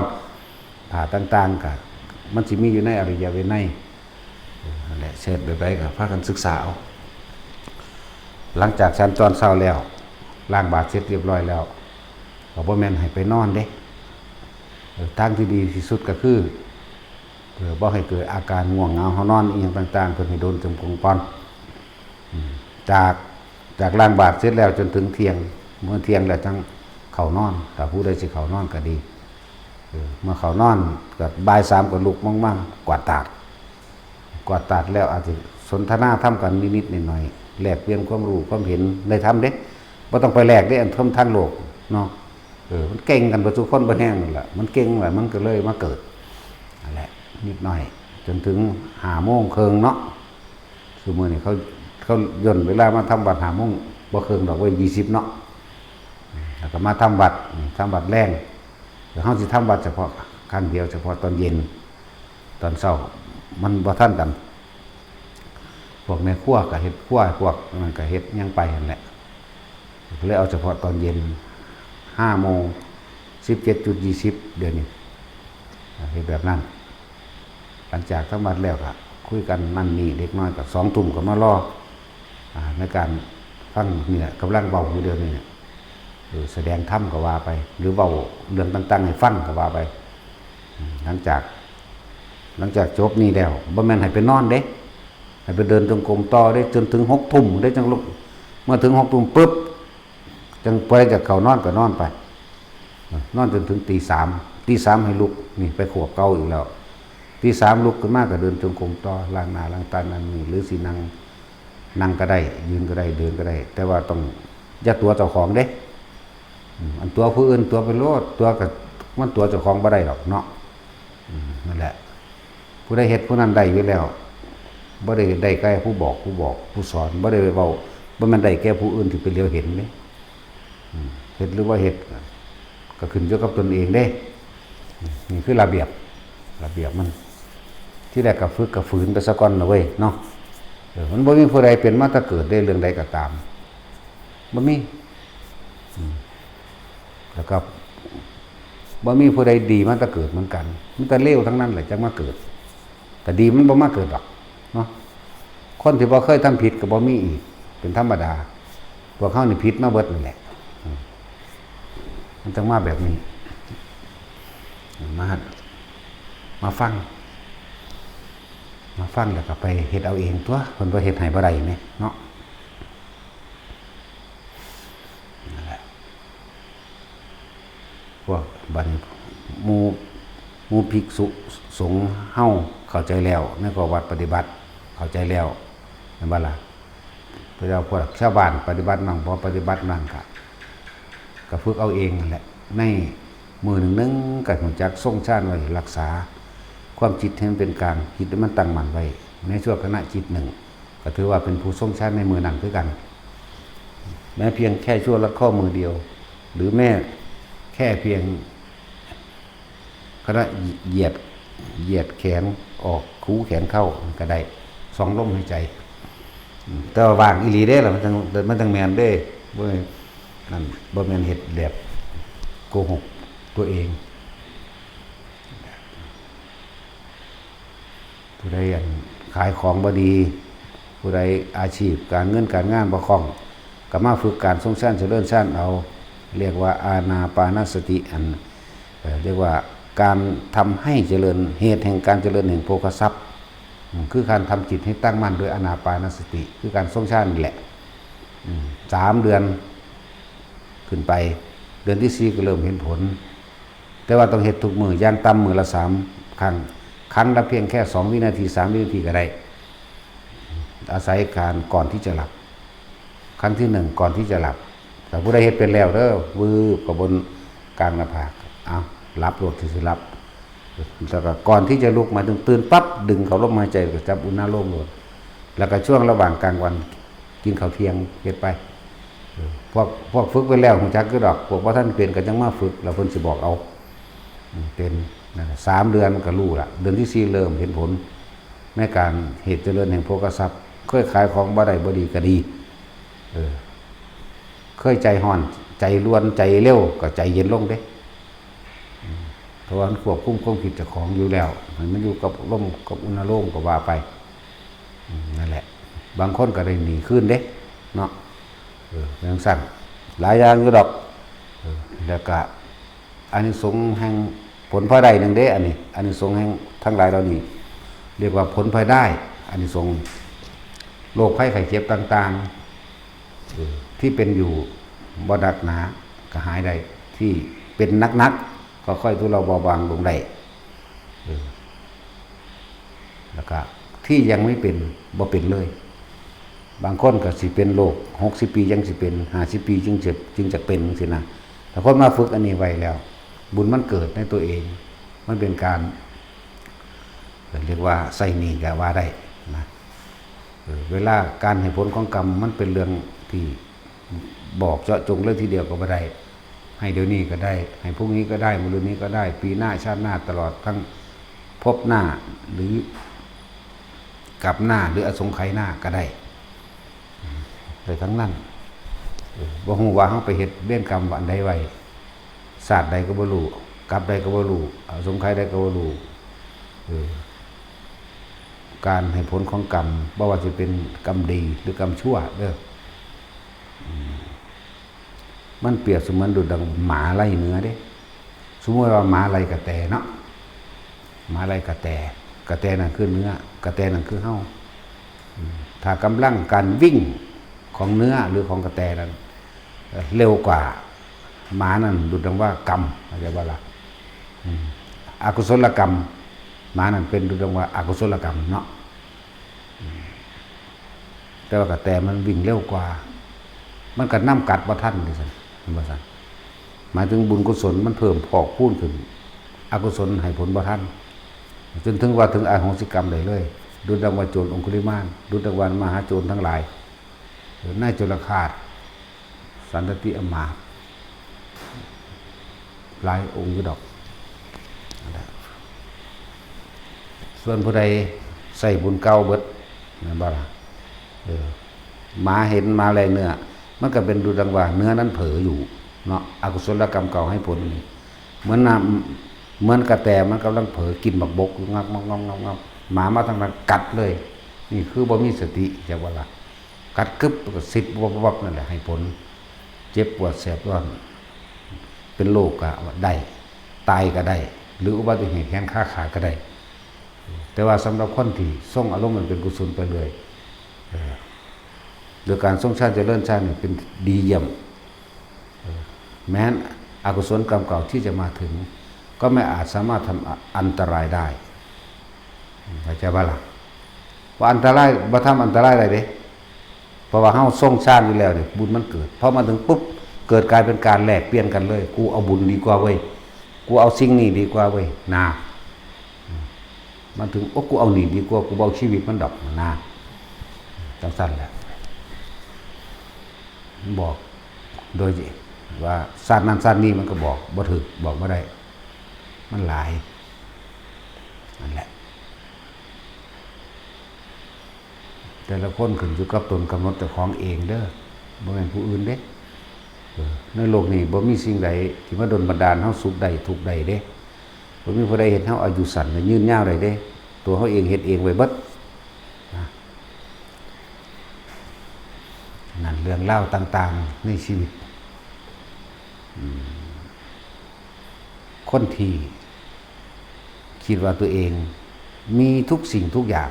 ผ้าต่างๆ ก็มันสิมีอยู่ในอริยวินัย เออ นั่นแหละ เสร็จแบบใดก็พากันศึกษาเอา หลังจากฉันตอนเช้าแล้ว ล้างบาตรเสร็จเรียบร้อยแล้ว ก็บ่แม่นให้ไปนอนเด้ เออ ทางที่ดีที่สุดก็คือ เพื่อบ่ให้เกิดอาการง่วงเหงา เฮานอนอีหยังต่างๆ เพิ่นให้โดนจงกรมก่อน อืม จาก จากล้างบาตรเสร็จแล้วจนถึงเที่ยง เมื่อเที่ยงแล้วจั่งเข้านอน ถ้าผู้ใดสิเข้านอนก็ดี เออ เมื่อเข้านอนก็บ่ายสามก็ลุกมากๆ กวาดตาด กวาดตาดแล้วอาจจะสนทนาธรรมกันนิดๆหน่อยๆ แลกเปลี่ยนความรู้ความเห็นในธรรมเด้ บ่ต้องไปแลกเด้ อันธรรมทางโลกเนาะ เออ มันเก่งกันเบิดทุกคนเบิดแฮงนั่นแหละ มันเก่งแหละ มันก็เลยมาเกิด นั่นแหละ นิดหน่อย จนถึงห้าโมงครึ่งเนาะ ซุมื้อนี้เขา เขาย่นเวลามาทำวัดห้าโมงบ่ครึ่งดอกเว้ย ยี่สิบเนาะ แล้วก็มาทำวัด ทำวัดแลง เฮาสิทำวัดเฉพาะครั้งเดียว เฉพาะตอนเย็น ตอนเช้ามันบ่ทันกัน พวกแม่ครัวก็เฮ็ดครัว พวกนั้นก็เฮ็ดหยังไปนั่นแหละ ก็เลยเอาเฉพาะตอนเย็น ห้าโมง สิบเจ็ดจุดยี่สิบ เดี๋ยวนี้ เฮ็ดแบบนั้น หลังจากทำวัดแล้วก็คุยกันนั่นนี่ เด็กน้อยก็สองทุ่มก็มารอ อ่า ในการฟังนี่แหละ กำลังเว้าอยู่เดี๋ยวนี้เนี่ย เออ แสดงธรรมก็ว่าไป หรือเว้าเรื่องต่างๆให้ฟังก็ว่าไป อืม หลังจาก หลังจากจบนี่แล้ว บ่แม่นให้ไปนอนเด้ ให้ไปเดินจงกรมต่อเด้ จนถึงหกทุ่มเด้ จั่งลุก เมื่อถึงหกทุ่มปุ๊บ จั่งไปจะเข้านอนก็นอนไป นอนจนถึงตีสาม ตีสามให้ลุก นี่ไปขวบเก่าอีกแล้ว ตีสามลุกขึ้นมาก็เดินจงกรมต่อ ล้างหน้าล้างตานั่นนี่ หรือสินั่ง นั่งก็ได้ ยืนก็ได้ เดินก็ได้ แต่ว่าต้องอย่าตั๋วเจ้าของเด้ อืม อันตั๋วผู้อื่นตั๋วไปโลด ตั๋วก็ มันตั๋วเจ้าของบ่ได้หรอกเนาะ อืม นั่นแหละ ผู้ใดเฮ็ดผู้นั้นได้อยู่แล้ว บ่ได้ได้แก่ผู้บอก ผู้บอก ผู้สอน บ่ได้เว้า บ่แม่นได้แก่ผู้อื่นที่ไปเหลียวเห็นเด้ อืม เฮ็ดหรือบ่เฮ็ด ก็ขึ้นอยู่กับตนเองเด้ นี่คือระเบียบ ระเบียบมัน ที่แรกก็ฝึกก็ฝืนไปซะก่อนนะเว้ยเนาะ เออ มันบ่มีผู้ใดเป็นมาแต่เกิดเด้ เรื่องใดก็ตาม บ่มี อืม แล้วก็บ่มีผู้ใดดีมาแต่เกิดเหมือนกัน มีแต่เลวทั้งนั้นแหละจั่งมาเกิด แต่ดีมันบ่มาเกิดดอกเนาะ คนที่บ่เคยทำผิดก็บ่มีอีก เป็นธรรมดา พวกเฮานี่ผิดมาเบิดนั่นแหละ อืม มันจั่งมาแบบนี้ มา มาฟัง มาฟังแล้วก็ไปเฮ็ดเอาเองตั๊ว เพิ่นบ่เฮ็ดให้บ่ได้แหมเนาะ นั่นแหละ พวกบัดนี้หมู่ หมู่ภิกษุสงฆ์เฮาเข้าใจแล้ว ในข้อวัดปฏิบัติเข้าใจแล้ว แม่นบ่ล่ะ แต่ว่าพวกชาวบ้านปฏิบัติมั่ง บ่ปฏิบัติมั่งก็ ก็ฝึกเอาเองนั่นแหละ ในมื้อหนึ่งๆ ก็รู้จักทรงฌานไว้รักษา ความจิตให้มันเป็นกลาง จิตให้มันตั้งมั่นไว้ ในชั่วขณะจิตหนึ่ง ก็ถือว่าเป็นผู้ทรงฌานในมื้อนั้นคือกัน แม้เพียงแค่ชั่วลัดข้อมือเดียว หรือแม้แค่เพียงขณะเหยียด เหยียดแขนออก คูแขนเข้าก็ได้ สองลมหายใจ อืม แต่ว่าว่างอีหลีเด้ล่ะ มันจั่ง มันจั่งแม่นเด้ บ่ นั่น บ่แม่นเฮ็ดแบบโกหกตัวเอง ผู้ใดอันขายของบ่ดี ผู้ใดอาชีพการเงินการงานบ่คล่อง ก็มาฝึกการทรงฌานเจริญฌานเอา เรียกว่าอานาปานสติ อัน เอ่อ เรียกว่าการทำให้เจริญ เหตุแห่งการเจริญแห่งโภคทรัพย์ อืม คือการทำจิตให้ตั้งมั่นด้วยอานาปานสติ คือการทรงฌานนี่แหละ อืม สามเดือนขึ้นไป เดือนที่สี่ก็เริ่มเห็นผล แต่ว่าต้องเฮ็ดทุกมื้อ อย่างต่ำมื้อละสามครั้ง ครั้งละเพียงแค่สองวินาที สามวินาทีก็ได้ อาศัยการก่อนที่จะหลับ ครั้งที่หนึ่งก่อนที่จะหลับ ถ้าผู้ใดเฮ็ดเป็นแล้วเด้อ วืบเข้าบนกลางหน้าผาก เอา หลับโลด ที่สิหลับ แล้วก็ก่อนที่จะลุก หมายถึงตื่นปั๊บ ดึงเข้าลมหายใจ ก็จับอุณาโลมโลด แล้วก็ช่วงระหว่างกลางวัน กินข้าวเที่ยง เฮ็ดไป เออ พวกพวกฝึกไปแล้วรู้จักอยู่ดอก พวกบ่ทันเป็นก็จั่งมาฝึก แล้วเพิ่นสิบอกเอา อืม เป็น นั่นแหละ สามเดือนก็รู้ละ เดือนที่สี่เริ่มเห็นผล ในการเหตุเจริญแห่งโภคทรัพย์ เคยขายของบ่ได้บ่ดีก็ดี เออ เคยใจฮ้อน ใจรวน ใจเร็ว ก็ใจเย็นลงเด้ อืม เพราะว่ามันควบคุมความคิดเจ้าของอยู่แล้ว ให้มันอยู่กับลมกับอุณหภูมิก็ว่าไป อืม นั่นแหละ บางคนก็ได้หนี้คืนเด้ เนาะ เออ จั่งซั้น หลายอย่างอยู่ดอก เออ แล้วก็ อานิสงส์แห่งผลพลอยได้หนึ่งเด้ อันนี้ อานิสงส์แห่งทั้งหลายเหล่านี้ เรียกว่าผลพลอยได้ อานิสงส์ โรคภัยไข้เจ็บต่างๆ เออ ที่เป็นอยู่บ่หนักหนาก็หายได้ ที่เป็นหนักๆ ก็ค่อยทุเลาเบาบางลงได้ เออ แล้วก็ที่ยังไม่เป็น บ่เป็นเลย บางคนก็สิเป็นโรค หกสิบปียังสิเป็น ห้าสิบปีจึงจะ จึงจะเป็นจั่งซี้นะ ถ้าคนมาฝึกอันนี้ไว้แล้ว บุญมันเกิดในตัวเอง มันเป็นการ เรียกว่าใส่หนี้ก็ว่าได้นะ เออ เวลาการให้ผลของกรรมมันเป็นเรื่องที่บอกเจาะจงเลยทีเดียวก็บ่ได้ ให้เดี๋ยวนี้ก็ได้ ให้พรุ่งนี้ก็ได้ มะรืนนี้ก็ได้ ปีหน้า ชาติหน้า ตลอดทั้งภพหน้า หรือกับหน้า หรืออสงไขยหน้าก็ได้ ได้ทั้งนั้น เออ บ่ฮู้ว่าเฮาไปเฮ็ดเวรกรรมอันใดไว้ ชาติใดก็บ่รู้ กับใดก็บ่รู้ อสงไขยใดก็บ่รู้ เออ การให้ผลของกรรม บ่ว่าสิเป็นกรรมดีหรือกรรมชั่วเด้อ อืม มันเปรียบเสมือนดุจดังหมาไล่เนื้อเด้ สมมุติว่าหมาไล่กระแตเนาะ หมาไล่กระแต กระแตนั่นคือเนื้อ กระแตนั่นคือเฮา อืม ถ้ากำลังการวิ่งของเนื้อหรือของกระแตนั้น เอ่อ เร็วกว่าหมานั่น ดุจดังว่ากรรม เข้าใจบ่ล่ะ อืม อกุศลกรรม หมานั่นเป็น ดุจดังว่าอกุศลกรรมเนาะ อืม แต่ว่ากระแตมันวิ่งเร็วกว่า มันก็นำกัดบ่ทันดิซั่น เห็นบ่ซั่น หมายถึงบุญกุศลมันเพิ่มพอกพูนขึ้น อกุศลให้ผลบ่ทัน จนถึงว่าถึงอโหสิกรรมได้เลย ดุจดังว่าโจรองคุลิมาน ดุจดังว่ามหาโจรทั้งหลาย นายโจรฆาต สันตติอำมาตย์ หลายองค์อยู่ดอก นั่นแหละ ส่วนผู้ใดใส่บุญเก่าเบิด แม่นบ่ล่ะ เออ หมาเห็นหมาแลเนื้อ มันก็เป็นดุจดังว่าเนื้อนั้นเผลออยู่เนาะ อกุศลกรรมเก่าให้ผลนี่ เหมือนน้ำ เหมือนกระแตมันกำลังเผลอกินบักบกอยู่ งับ งับ งับ งับ งับ หมามาทางนั้นกัดเลย นี่คือบ่มีสติ จักบ่ล่ะ กัดกึบก็สิบวับวับนั่นแหละ ให้ผล เจ็บปวดแสบร้อน เป็นโรคก็ได้ ตายก็ได้ หรืออุบัติเหตุแขนขาขาดก็ได้ แต่ว่าสำหรับคนที่ทรงอารมณ์มันเป็นกุศลไปเลย เออ โดยการทรงฌานเจริญฌานนี่เป็นดีเยี่ยม เออ แม้นอกุศลกรรมเก่าที่จะมาถึง ก็ไม่อาจสามารถทำอันตรายได้ เข้าใจบ่ล่ะ ว่าอันตราย บ่ทำอันตรายอะไรเด้ เพราะว่าเฮาทรงฌานอยู่แล้วนี่ บุญมันเกิด พอมาถึงปุ๊บ เกิดกลายเป็นการแลกเปลี่ยนกันเลย กูเอาบุญดีกว่าเว้ย กูเอาสิ่งนี้ดีกว่าเว้ย นะ มันถึง โอ้ กูเอานี่ดีกว่า กูบ่เอาชีวิตมันดอก นะ จั่งซั้นแหละ บอก โดยว่าชาตินั้นชาตินี้มันก็บอกบ่ถูก บอกบ่ได้ มันหลาย นั่นแหละ แต่ละคนขึ้นอยู่กับตนกำหนดเจ้าของเองเด้อ บ่แม่นผู้อื่นเด้ เออ ในโลกนี้บ่มีสิ่งใดที่มาดลบันดาลเฮาสุขได้ทุกข์ได้เด้ บ่มีผู้ใดเฮ็ดเฮาอายุสั้นและยืนยาวได้เด้ ตัวเฮาเองเฮ็ดเองไว้เบิด นะ นั่นเรื่องราวต่างๆในชีวิต อืม คนที่คิดว่าตัวเองมีทุกสิ่งทุกอย่าง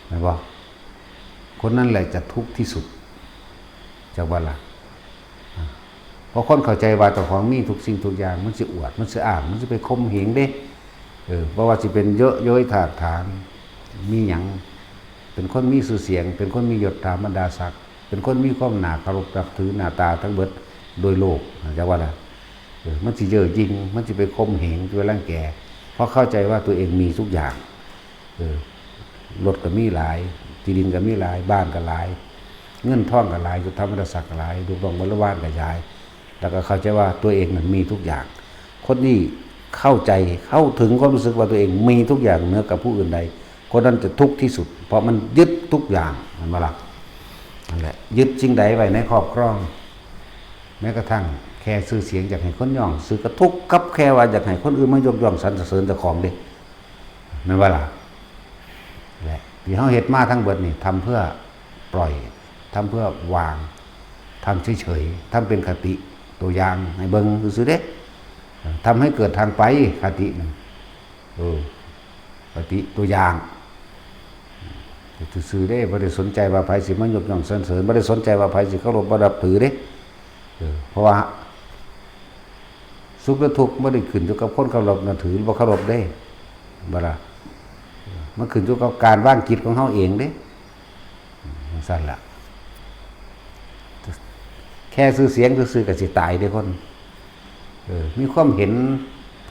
แม่นบ่ คนนั้นแหละจะทุกข์ที่สุด จักบ่ล่ะ เพราะคนเข้าใจว่าเจ้าของมีทุกสิ่งทุกอย่าง มันสิอวด มันสิอ้าง มันสิไปข่มเหงเด้ เออ บ่ว่าสิเป็นเยาะเย้ยถากถาง มีหยัง เป็นคนมีชื่อเสียง เป็นคนมียศถาบรรดาศักดิ์ เป็นคนมีความน่าเคารพนับถือหน้าตาทั้งเบิดโดยโลก จักว่าล่ะ เออ มันสิเย่อหยิ่ง มันสิไปข่มเหง สิไปรังแก เพราะเข้าใจว่าตัวเองมีทุกอย่าง เออ รถก็มีหลาย ที่ดินก็มีหลาย บ้านก็หลาย เงินทองก็หลาย ยศถาบรรดาศักดิ์ก็หลาย ลูกน้องบริวารก็หลาย แล้วก็เข้าใจว่าตัวเองนั้นมีทุกอย่าง คนที่เข้าใจ เข้าถึงความรู้สึกว่าตัวเองมีทุกอย่างเหนือกว่าผู้อื่นใด คนนั้นจะทุกข์ที่สุด เพราะมันยึดทุกอย่าง แม่นบ่ล่ะ นั่นแหละ ยึดสิ่งใดไว้ในครอบครอง แม้กระทั่งแค่ชื่อเสียงอยากให้คนยองซื่อ ก็ทุกข์กับแค่ว่าอยากให้คนอื่นมายกย่องสรรเสริญเจ้าของเด้ แม่นบ่ล่ะ และที่เฮาเฮ็ดมาทั้งเบิดนี่ ทำเพื่อปล่อย ทำเพื่อวาง ทำเฉยๆ ทำเป็นคติตัวอย่างให้เบิ่งซื่อๆเด้ ทำให้เกิดทางไป คตินั่น เออ คติตัวอย่าง ซื่อๆเด้ บ่ได้สนใจว่าไผสิมายกย่องสรรเสริญ บ่ได้สนใจว่าไผสิเคารพบ่นับถือเด้ เออ เพราะว่า สุขหรือทุกข์บ่ได้ขึ้นอยู่กับคนเคารพนับถือหรือบ่เคารพเด้ บ่ล่ะ มันขึ้นอยู่กับการวางจิตของเฮาเองเด้ จั่งซั่นล่ะ แค่ชื่อเสียงซื่อๆก็สิตายเด้คน เออ มีความเห็น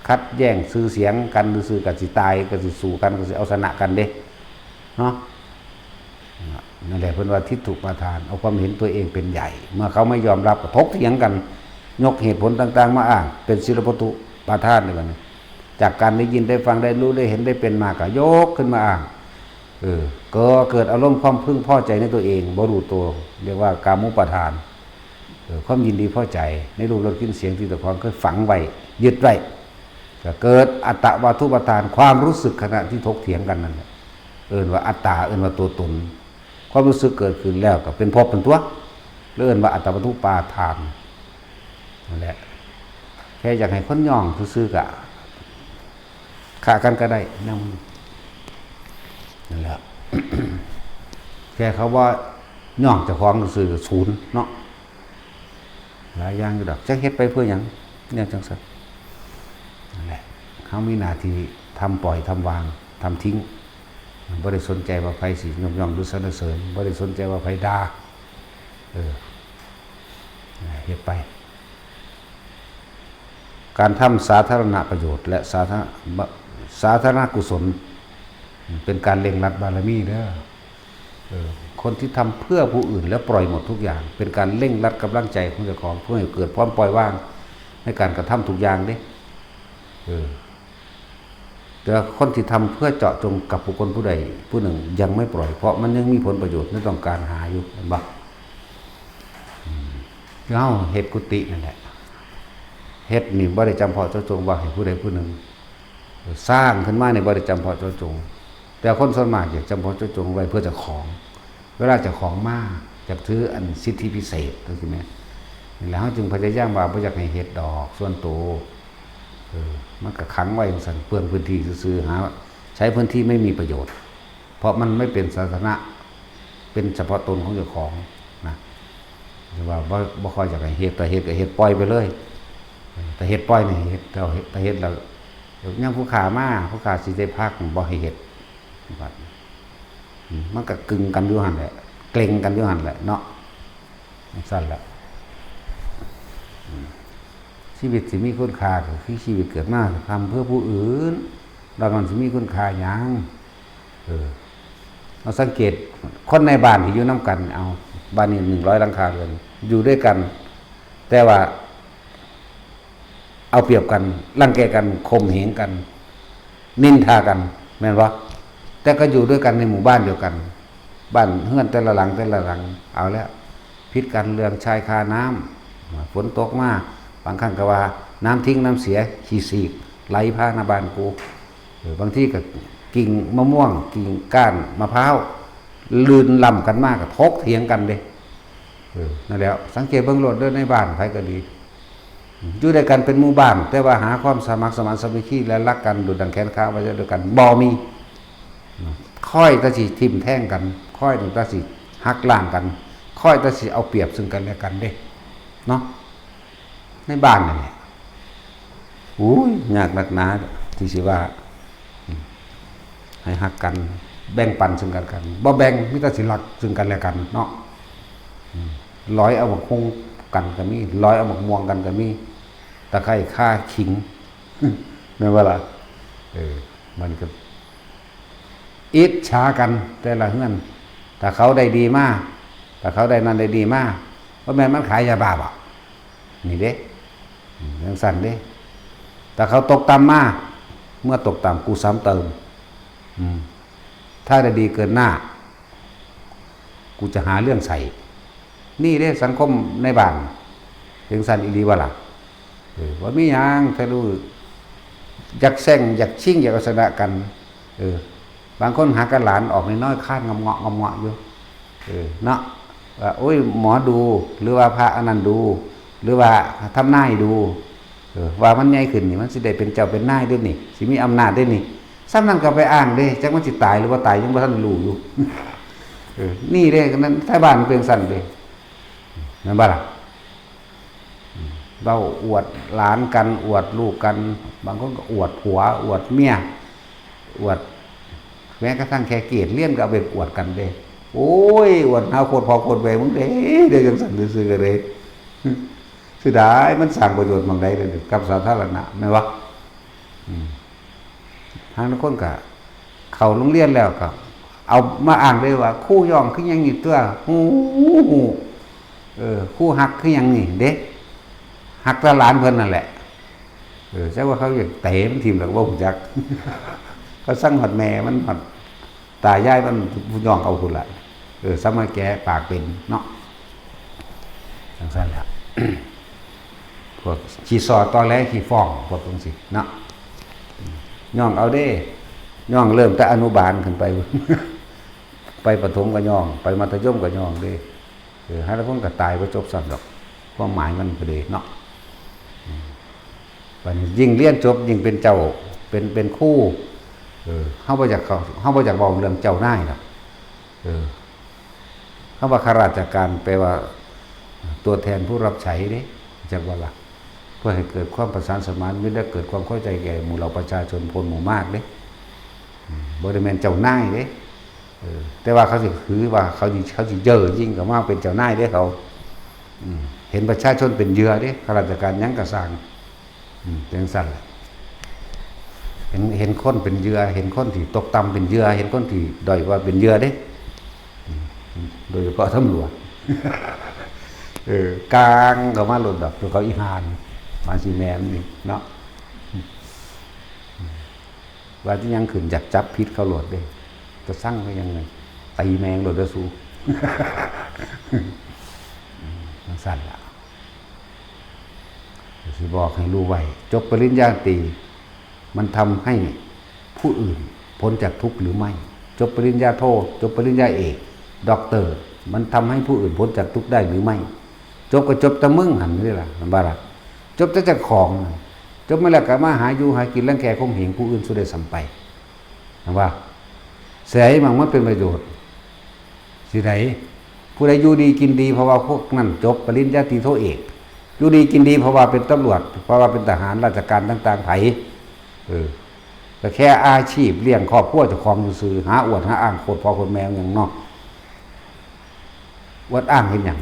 ขัดแย้งชื่อเสียงกันซื่อๆก็สิตาย ก็สิสู้กัน ก็สิเอาชนะกันเด้ เนาะ นั่นแหละเพิ่นว่าทิฏฐุปาทาน เอาความเห็นตัวเองเป็นใหญ่ เมื่อเขาไม่ยอมรับก็ถกเถียงกัน ยกเหตุผลต่างๆมาอ้าง เป็นศีลพัตถุปาทานเลยบัดนี้ จากการได้ยินได้ฟังได้รู้ได้เห็นได้เป็นมาก็ยกขึ้นมาอ้าง เออ ก็เกิดอารมณ์ความพึงพอใจในตัวเอง บ่รู้ตัว เรียกว่ากามุปาทาน เออ ความยินดีพอใจในรูปรสกลิ่นเสียงที่เจ้าของเคยฝังไว้ ยึดไว้ ก็เกิดอัตตวาทุปาทาน ความรู้สึกขณะที่ถกเถียงกันนั่นแหละ เอิ้นว่าอัตตา เอิ้นว่าตัวตน ความรู้สึกเกิดขึ้นแล้วก็เป็นภพเป็นตัว เรียกว่าอัตตวาทุปาทาน นั่นแหละ แค่อยากให้คนยองซื่อๆก็ฆ่ากันก็ได้ นั่น นั่นแหละ แค่เขาว่าย่องเจ้าของซื่อๆก็ศูนย์เนาะ หลายอย่างอยู่ดอก จักเฮ็ดไปเพื่อหยัง แนวจั่งซั่น นั่นแหละ เฮามีหน้าที่ทำปล่อย ทำวาง ทำทิ้ง บ่ได้สนใจว่าไผสิยกย่องหรือสรรเสริญ บ่ได้สนใจว่าไผด่า เออ เฮ็ดไป การทำสาธารณประโยชน์และสาธารณ สาธารณกุศล เป็นการเร่งรัดบารมีเด้อ เออ คนที่ทำเพื่อผู้อื่นแล้วปล่อยหมดทุกอย่าง เป็นการเร่งรัดกำลังใจของเจ้าของ เพื่อให้เกิดความปล่อยวางในการกระทำทุกอย่างเด้ เออ แต่คนที่ทำเพื่อเจาะจงกับบุคคลผู้ใดผู้หนึ่งยังไม่ปล่อย เพราะมันยังมีผลประโยชน์ที่ต้องการหาอยู่ เห็นบ่ อืม คือเฮาเฮ็ดกุฏินั่นแหละ เฮ็ดนี่บ่ได้จำเพาะเจาะจงว่าให้ผู้ใดผู้หนึ่ง สร้างขึ้นมานี่บ่ได้จำเพาะเจาะจง แต่คนส่วนมากอยากจำเพาะเจาะจงไว้เพื่อเจ้าของ เวลาเจ้าของมา อยากถืออันสิทธิพิเศษจั่งซี้แหม นี่แหละ เฮาจึงพยายามว่าบ่อยากให้เฮ็ดดอกส่วนตัว เออ มันก็ขังไว้จั่งซั้น เปลืองพื้นที่ซื่อๆ หาใช้พื้นที่ไม่มีประโยชน์ เพราะมันไม่เป็นสาธารณะ เป็นเฉพาะตนของเจ้าของนะ หรือว่าบ่ บ่ค่อยอยากให้เฮ็ด แต่เฮ็ดก็เฮ็ดปล่อยไปเลย แต่เฮ็ดปล่อยนี่เฮ็ด แต่เฮ็ด แต่เฮ็ดแล้ว ยามผู้ข้ามา ผู้ข้าสิได้พัก บ่ให้เฮ็ด บัดนี้ อืม มันก็กึ่งกันอยู่หั่นแหละ เกร็งกันอยู่หั่นแหละเนาะ จั่งซั้นแหละ อืม ชีวิตสิมีคุณค่าก็คือชีวิตเกิดมาทำเพื่อผู้อื่น แล้วมันสิมีคุณค่าหยัง เออ เอาสังเกต คนในบ้านที่อยู่นำกัน เอา บ้านนี้หนึ่งร้อยหลังคาเรือน อยู่ด้วยกัน แต่ว่า เอาเปรียบกัน รังแกกัน ข่มเหงกัน นินทากัน แม่นบ่ แต่ก็อยู่ด้วยกันในหมู่บ้านเดียวกัน บ้านเฮือนแต่ละหลังแต่ละหลัง เอาแล้ว ผิดกันเรื่องชายคาน้ำ ฝนตกมา บางครั้งก็ว่าน้ำทิ้งน้ำเสีย ขี้สีก ไหลผ่านหน้าบ้านกู เออ บางทีก็กิ่งมะม่วง กิ่งก้านมะพร้าว ลื่นล้ำกันมาก็ถกเถียงกันเด้ เออ นั่นแหละ สังเกตเบิ่งโลดเด้อ ในบ้านไผก็ดี อยู่ด้วยกันเป็นหมู่บ้าน แต่ว่าหาความสมัครสมานสามัคคีและรักกันดุจดังแขนขาไว้ด้วยกัน บ่มี คอยแต่สิทิ่มแทงกัน คอยแต่สิหักล้างกัน คอยแต่สิเอาเปรียบซึ่งกันและกันเด้ เนาะ ในบ้านนี่แหละ อุ้ย ยากนักหนาที่สิว่า ให้ฮักกัน แบ่งปันซึ่งกันและกัน บ่แบ่ง มีแต่สิลักซึ่งกันและกันเนาะ อืม ลอยเอาบักฮุ่งกันก็มี ลอยเอาบักม่วงกันก็มี ตะไคร้ข่าขิง แม่นบ่ล่ะ เออ มันก็ อิจฉากันแต่ละเฮือน ถ้าเขาได้ดีมา ถ้าเขาได้นั่นได้นี่มา ว่าแม่นมันขายยาบ้าบ่ นี่เด้ อืม จั่งซั้นเด้ ถ้าเขาตกต่ำมา เมื่อตกต่ำกูซ้ำเติม อืม ถ้าได้ดีเกินหน้า กูจะหาเรื่องใส่ นี่เด้ สังคมในบ้าน จั่งซั้นอีหลีบ่ล่ะ เออ ว่ามีหยัง ถ้ารู้ อยากแซง อยากชิง อยากเอาชนะกัน เออ บางคนหากับหลานออกน้อยๆ คาดงอมเงาะงอมเงาะอยู่ เออ เนาะ ว่า โอ้ย หมอดู หรือว่าพระอันนั้นดู หรือว่าทำนายดู เออ ว่ามันใหญ่ขึ้นนี่ มันสิได้เป็นเจ้าเป็นนายเด้นี่ สิมีอำนาจเด้นี่ ส่ำนั้นก็ไปอ้างเด้ จักมันสิตายหรือบ่ตาย ยังบ่ทันรู้อยู่ เออ นี่เด้ นั้น ไทบ้านมันเป็นซั้นเด้ แม่นบ่ล่ะ เว้าอวดหลานกัน อวดลูกกัน บางคนก็อวดผัว อวดเมีย อวด แม้กระทั่งแค่เกรดเรียนก็เอาไปอวดกันเด้ โอ้ย อวดหาโคตรพ่อโคตรแม่มึงเด้ เด้จั่งซั้นซื่อๆ ก็เลย เสียดาย มันสร้างประโยชน์หม่องใดเลย กับสาธารณะ แม่นบ่ อืม ทางคนก็เข้าโรงเรียนแล้วก็ เอามาอ้างเลยว่า ครูย่องคือหยังนี่ตั๊ว ฮู้ ฮู้ เออ ครูฮักคือหยังนี่เด้ ฮักแต่หลานเพิ่นนั่นแหละ เออ จักว่าเขาอยากเตะมันถิ่มแล้วก็บ่ฮู้จัก เขาสั่งฮอดแม่มัน ฮอดตายายมัน ผู้ย่องเอาพุ้นล่ะ เออ สามารถแก้ปากเป็นเนาะ จั่งซั้นแหละ พวกขี้ซ้อตอแหลขี้ฟ้อง พวกจั่งซี้เนาะ ย่องเอาเด้ ย่องเริ่มแต่อนุบาลขึ้นไป ไปประถมก็ย่อง ไปมัธยมก็ย่องเด้ เออ หาลางคนก็ตายบ่จบซ้ำดอก ความหมายมันก็ดีเนาะ อืม บัดนี้ยิ่งเรียนจบยิ่งเป็นเจ้า เป็น เป็นครู เออ เฮาบ่อยากเข้า เฮาบ่อยากเว้าเรื่องเจ้านายดอก เออ คำว่าข้าราชการแปลว่า ตัวแทนผู้รับใช้เด้ จักว่าล่ะ เพื่อให้เกิดความประสานสมานมิตร และเกิดความเข้าใจแก่หมู่เหล่าประชาชนพลหมู่มากเด้ อืม บ่ได้แม่นเจ้านายเด้ เออ แต่ว่าเขาสิถือว่าเขาสิ เขาสิเย่อหยิ่งก็มาเป็นเจ้านายเด้เขา อืม เห็นประชาชนเป็นเหยื่อเด้ ข้าราชการหยังก็ซ่าง อืม จั่งซั้นแหละ เห็น เห็นคนเป็นเหยื่อ เห็นคนที่ตกต่ำเป็นเหยื่อ เห็นคนที่ด้อยกว่าเป็นเหยื่อเด้ อืม โดยเฉพาะตำรวจ เออ กลางเข้ามาโลดดอก ตัวเขาอีห่านี่ มาสิแม่นนี่เนาะ ว่าสิหยังขึ้นอยากจับผิดเขาโลดเด้ จะสั่งเขายังไง ตีแม่งโลดเด้อสู จั่งซั้นล่ะ สิบอกให้รู้ไว้ จบปริญญาตรี มันทำให้ผู้อื่นพ้นจากทุกข์หรือไม่ จบปริญญาโท จบปริญญาเอก ด็อกเตอร์ มันทำให้ผู้อื่นพ้นจากทุกข์ได้หรือไม่ จบก็จบแต่มึงหั่นนี่ล่ะ มันบ่ล่ะ จบแต่เจ้าของ จบมาแล้วก็มาหาอยู่หากินรังแกข่มเหงผู้อื่นซะด้วยซ้ำไป เห็นบ่ ใส่หม่องมันเป็นประโยชน์ สิได ผู้ใดอยู่ดีกินดีเพราะว่าพวกนั้นจบปริญญาตรีโทเอก อยู่ดีกินดีเพราะว่าเป็นตำรวจ เพราะว่าเป็นทหารราชการต่างๆ ไผ เออ ก็แค่อาชีพเลี้ยงครอบครัวเจ้าของซื่อๆ หาอวดหาอ้างโคตรพ่อโคตรแม่หยังเนาะ อวดอ้างเฮ็ดหยัง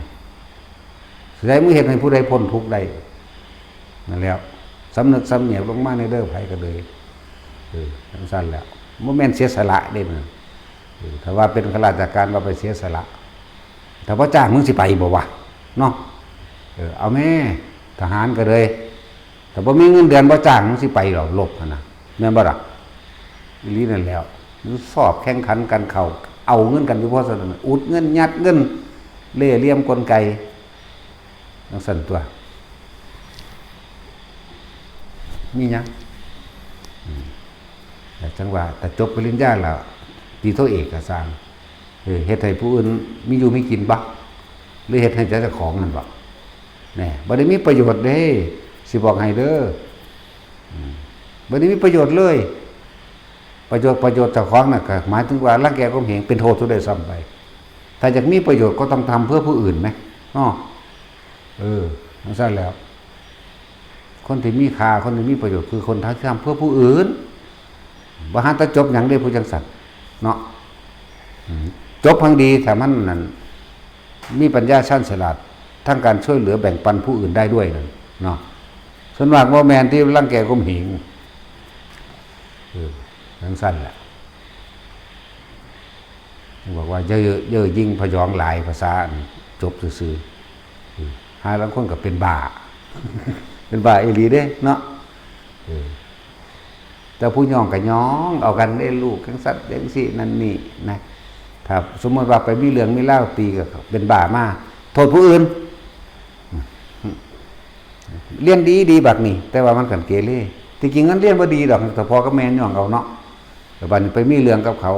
สิไดมึงเฮ็ดให้ผู้ใดพ้นทุกข์ได้ นั่นแหล้ว สำนึกสำเนียกลงมาในเด้อไผก็เลย เออ จั่งซั้นแหละ บ่แม่นเสียสละเด้มัน เออ ถ้าว่าเป็นข้าราชการว่าไปเสียสละ ถ้าบ่จ้างมึงสิไปบ่วะ เนาะ เออ เอาแม่ ทหารก็เลย ถ้าบ่มีเงินเดือนบ่จ้างมึงสิไปเหรอ รบหั่นน่ะ แม่นบ่ล่ะ อีหลีนั่นแหล้ว สอบแข่งขันกันเข้า เอาเงินกันอยู่พอสนั่นน่ะ อุดเงิน ยัดเงิน เล่ห์เหลี่ยมกลไก จั่งซั้นตั๊ว มีหยัง อืม แต่จั่งว่า ถ้าจบปริญญาแล้ว ตรีโทเอกก็ซ่าง เออ เฮ็ดให้ผู้อื่นมีอยู่มีกินบ่ หรือเฮ็ดให้แต่เจ้าของนั่นบ่ แหน่ บ่ได้มีประโยชน์เด้ สิบอกให้เด้อ อืม บ่ได้มีประโยชน์เลย ประโยชน์ ประโยชน์เจ้าของน่ะ ก็หมายถึงว่ารังแกข่มเหงเป็นโทษซะด้วยซ้ำไป ถ้าอยากมีประโยชน์ก็ต้องทำเพื่อผู้อื่นไหม อ้อ เออ จั่งซั้นแหล้ว คนที่มีค่า คนที่มีประโยชน์คือคนที่ทำเพื่อผู้อื่น บ่หาแต่จบหยังเด้ผู้จั่งซั้น เนาะ อืม จบพังดี ถ้ามันนั่น มีปัญญาชาญฉลาด ทั้งการช่วยเหลือแบ่งปันผู้อื่นได้ด้วยนั่น เนาะ ส่วนมากบ่แม่นที่รังแกข่มเหง เออ จั่งซั้นแหละ บอกว่าเย่อเย่อหยิ่งพยองหลาย ภาษาอันจบซื่อๆ เออ หาลางคนก็เป็นบ้า เป็นบ้าอีหลีเด้เนาะ เออ แต่ผู้ย่องก็ย่องเอากันได้ ลูกจั่งซั้นจั่งซี้นั่นนี่นะ ถ้าสมมติว่าไปมีเรื่องมีราวตีก็เป็นบ้ามา โทษผู้อื่น เรียนดีดีบักนี่ แต่ว่ามันกันเกเร ที่จริงมันเรียนบ่ดีดอก แต่พ่อกับแม่ย่องเอาเนาะ แต่บัดนี้ไปมีเรื่องกับเขา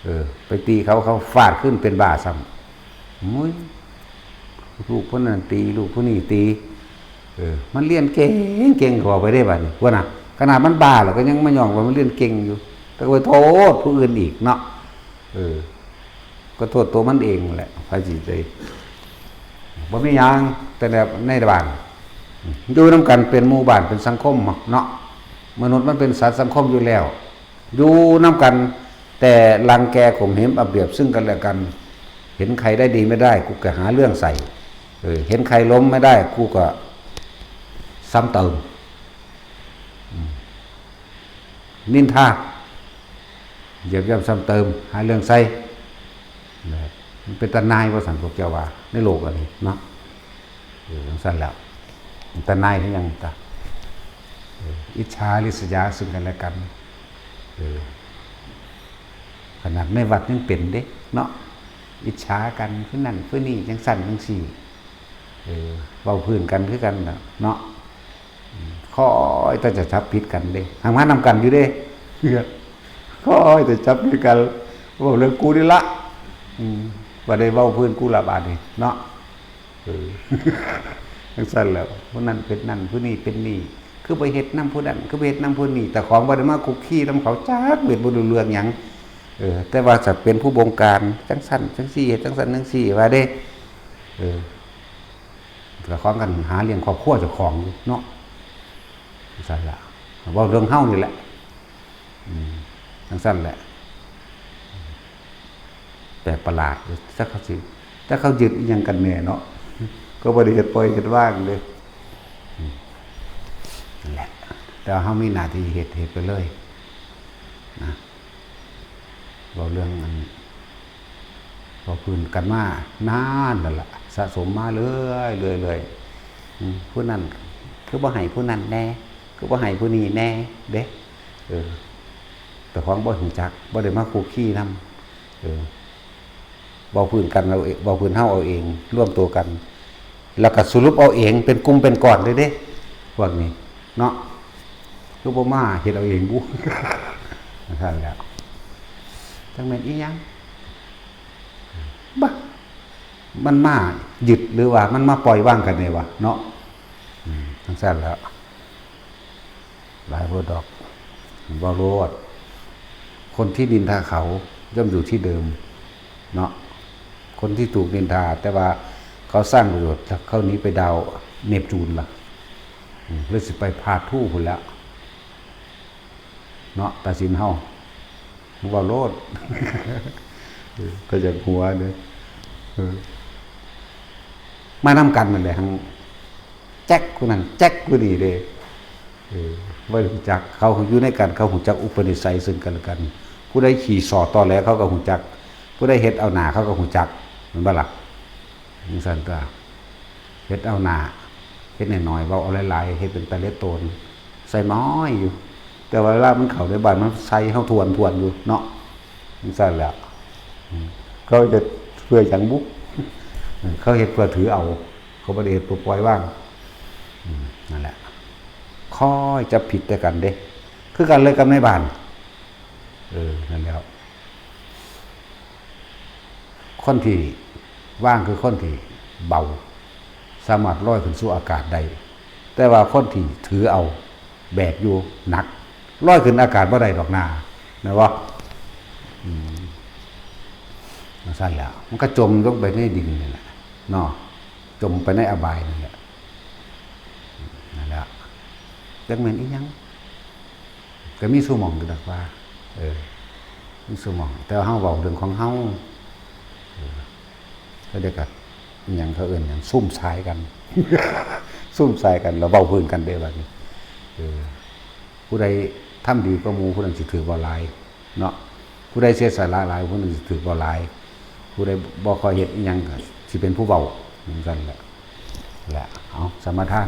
เออ ไปตีเขา เขาฟาดขึ้นเป็นบ้าซ้ำ มุ้ย ลูกผู้นั้นตี ลูกผู้นี้ตี เออ มันเรียนเก่งเก่งกว่าไปได้บัดนี้ ว่าน่ะ ขนาดมันบ้าแล้วก็ยังมาย่องว่ามันเรียนเก่งอยู่ แต่ก็ไปโทษผู้อื่นอีกเนาะ เออ ก็โทษตัวมันเองแหละ ใครสิใจ บ่มีหยัง แต่ในในบ้าน อยู่นำกันเป็นหมู่บ้านเป็นสังคมเนาะ มนุษย์มันเป็นสัตว์สังคมอยู่แล้ว อยู่นำกัน แต่รังแกข่มเหงเอาเปรียบซึ่งกันและกัน เห็นใครได้ดีไม่ได้ กูก็หาเรื่องใส่ เออ เห็นใครล้มไม่ได้ กูก็ซ้ำเติม อืม นินทา เหยียบย่ำซ้ำเติม หาเรื่องใส่ นะ มันเป็นตาหน่ายว่าซั่น พวกเจ้าว่า ในโลกอันนี้เนาะ เออ จั่งซั้นแหล้ว ตาหน่ายคือหยังตา เออ อิจฉาริษยาซึ่งกันและกัน เออ ขนาดในวัดยังเป็นเด้เนาะ อิจฉากัน ผู้นั้นผู้นี้ จั่งซั้นจั่งซี้ เออ เว้าพื้นกันคือกันน่ะเนาะ อืม คอยแต่จะจับผิดกันเด้ หางมานำกันอยู่เด้ คอยแต่จับผิดกัน เว้าเรื่องกูนี่ละ อืม บ่ได้เว้าพื้นกูละบาดนี้เนาะ เออ จั่งซั้นแหล้ว ผู้นั้นเป็นนั่น ผู้นี้เป็นนี่ คือไปเฮ็ดนำผู้นั้น คือไปเฮ็ดนำผู้นี้ แต่ของบ่ได้มาคุกคีนำเขาจักเม็ด บ่รู้เรื่องหยัง เออ แต่ว่าจะเป็นผู้บงการ จั่งซั้นจั่งซี้ เฮ็ดจั่งซั้นจั่งซี้ ว่าเด้ เออ แต่ของกันหาเลี้ยงครอบครัวเจ้าของอยู่เนาะ จั่งซั้นล่ะ เว้าเรื่องเฮานี่แหละ อืม จั่งซั้นแหละ แปลกประหลาด จักเขาสิ จักเขายึดอิหยังกันแน่เนาะ ก็บ่ได้เฮ็ดปล่อยเฮ็ดว่างเด้ อืม นั่นแหละ แต่ว่าเฮามีหน้าที่เฮ็ด เฮ็ดไปเลย นะ เว้าเรื่องอัน เว้าพื้นกันมานานแล้วล่ะ สะสมมาเรื่อยๆ เรื่อยๆ อืม ผู้นั้นคือบ่ให้ผู้นั้นแน่ คือบ่ให้ผู้นี้แน่ เด้ เออ แต่ของบ่ฮู้จัก บ่ได้มาคุกคีนำ เออ เว้าพื้นกันเอาเอง เว้าพื้นเฮาเอาเอง รวมตัวกัน แล้วก็สรุปเอาเอง เป็นกลุ่มเป็นก้อนเลยเด้ พวกนี้ เนาะ คือบ่มาเฮ็ดเอาเองบุ จั่งซั้นแหล้ว จั่งแม่นอีหยัง บ่ มันมายึดหรือว่ามันมาปล่อยวางกันแน่วะ เนาะ อืม จั่งซั้นแหล้ว หลายโพดดอก เว้าโลด คนที่นินทาเขาย่อมอยู่ที่เดิม เนาะ คนที่ถูกนินทา แต่ว่าเขาสร้างประโยชน์ เขาหนีไปดาวเนปจูนล่ะ อืม หรือสิไปพาทูพุ้นแหล้ว เนาะ ตาสินเฮา เว้าโลด เออ ก็อยากหัวเด้อ เออ มานำกันนั่นแหละ หั่งแจ็คผู้นั้น แจ็คผู้นี้เด้ เออ บ่ฮู้จัก เขาอยู่ในกัน เขาฮู้จักอุปนิสัยซึ่งกันและกัน ผู้ใดขี้ส่อตอแหล เขาก็ฮู้จัก ผู้ใดเฮ็ดเอาหน้า เขาก็ฮู้จัก แม่นบ่ล่ะ จั่งซั้นตั๊ว เฮ็ดเอาหน้า เฮ็ดน้อยๆ เว้าเอาหลายๆ เฮ็ดเป็นตะเล็ดโตน ใส่น้อยอยู่ แต่ว่าเวลามันเข้าในบ้าน มันใส่เฮาทวนๆ อยู่เนาะ จั่งซั้นแหละ อืม เขาเฮ็ดเพื่อหยังบุ เขาเฮ็ดเพื่อถือเอา เขาบ่ได้เฮ็ดเพื่อปล่อยวาง อืม นั่นแหละ คอยจับผิดแต่กันเด้ คือกันเลยกับในบ้าน เออ นั่นแหละ คนที่ว่างคือคนที่เบา สามารถลอยขึ้นสู่อากาศได้ แต่ว่าคนที่ถือเอา แบกอยู่หนัก ลอยขึ้นอากาศบ่ได้ดอกนา แม่นบ่ อืม จั่งซั้นแหละ มันก็จมลงไปในดินนี่แหละ เนาะ จมไปในอบายนั่นแหละ นั่นแหละ จักแม่นอีหยัง ก็มีซุหม่องอยู่ดอกว่า เออ มีซุหม่อง แต่ว่าเฮาเว้าเรื่องของเฮา เออ ก็เดี๋ยวก็อิหยังเขาเอิ้นหยัง ซุ่มสายกัน ซุ่มสายกัน แล้วเว้าพื้นกันเด้บัดนี้ เออ ผู้ใดทำดีกว่าหมู่ ผู้นั้นสิถือว่าหลาย เนาะ ผู้ใดเสียสละหลาย ผู้นั้นสิถือเอาหลาย ผู้ใดบ่ค่อยเฮ็ดอิหยังก็สิเป็นผู้เว้าเหมือนกันแหละ แหละ เอา สมาทาน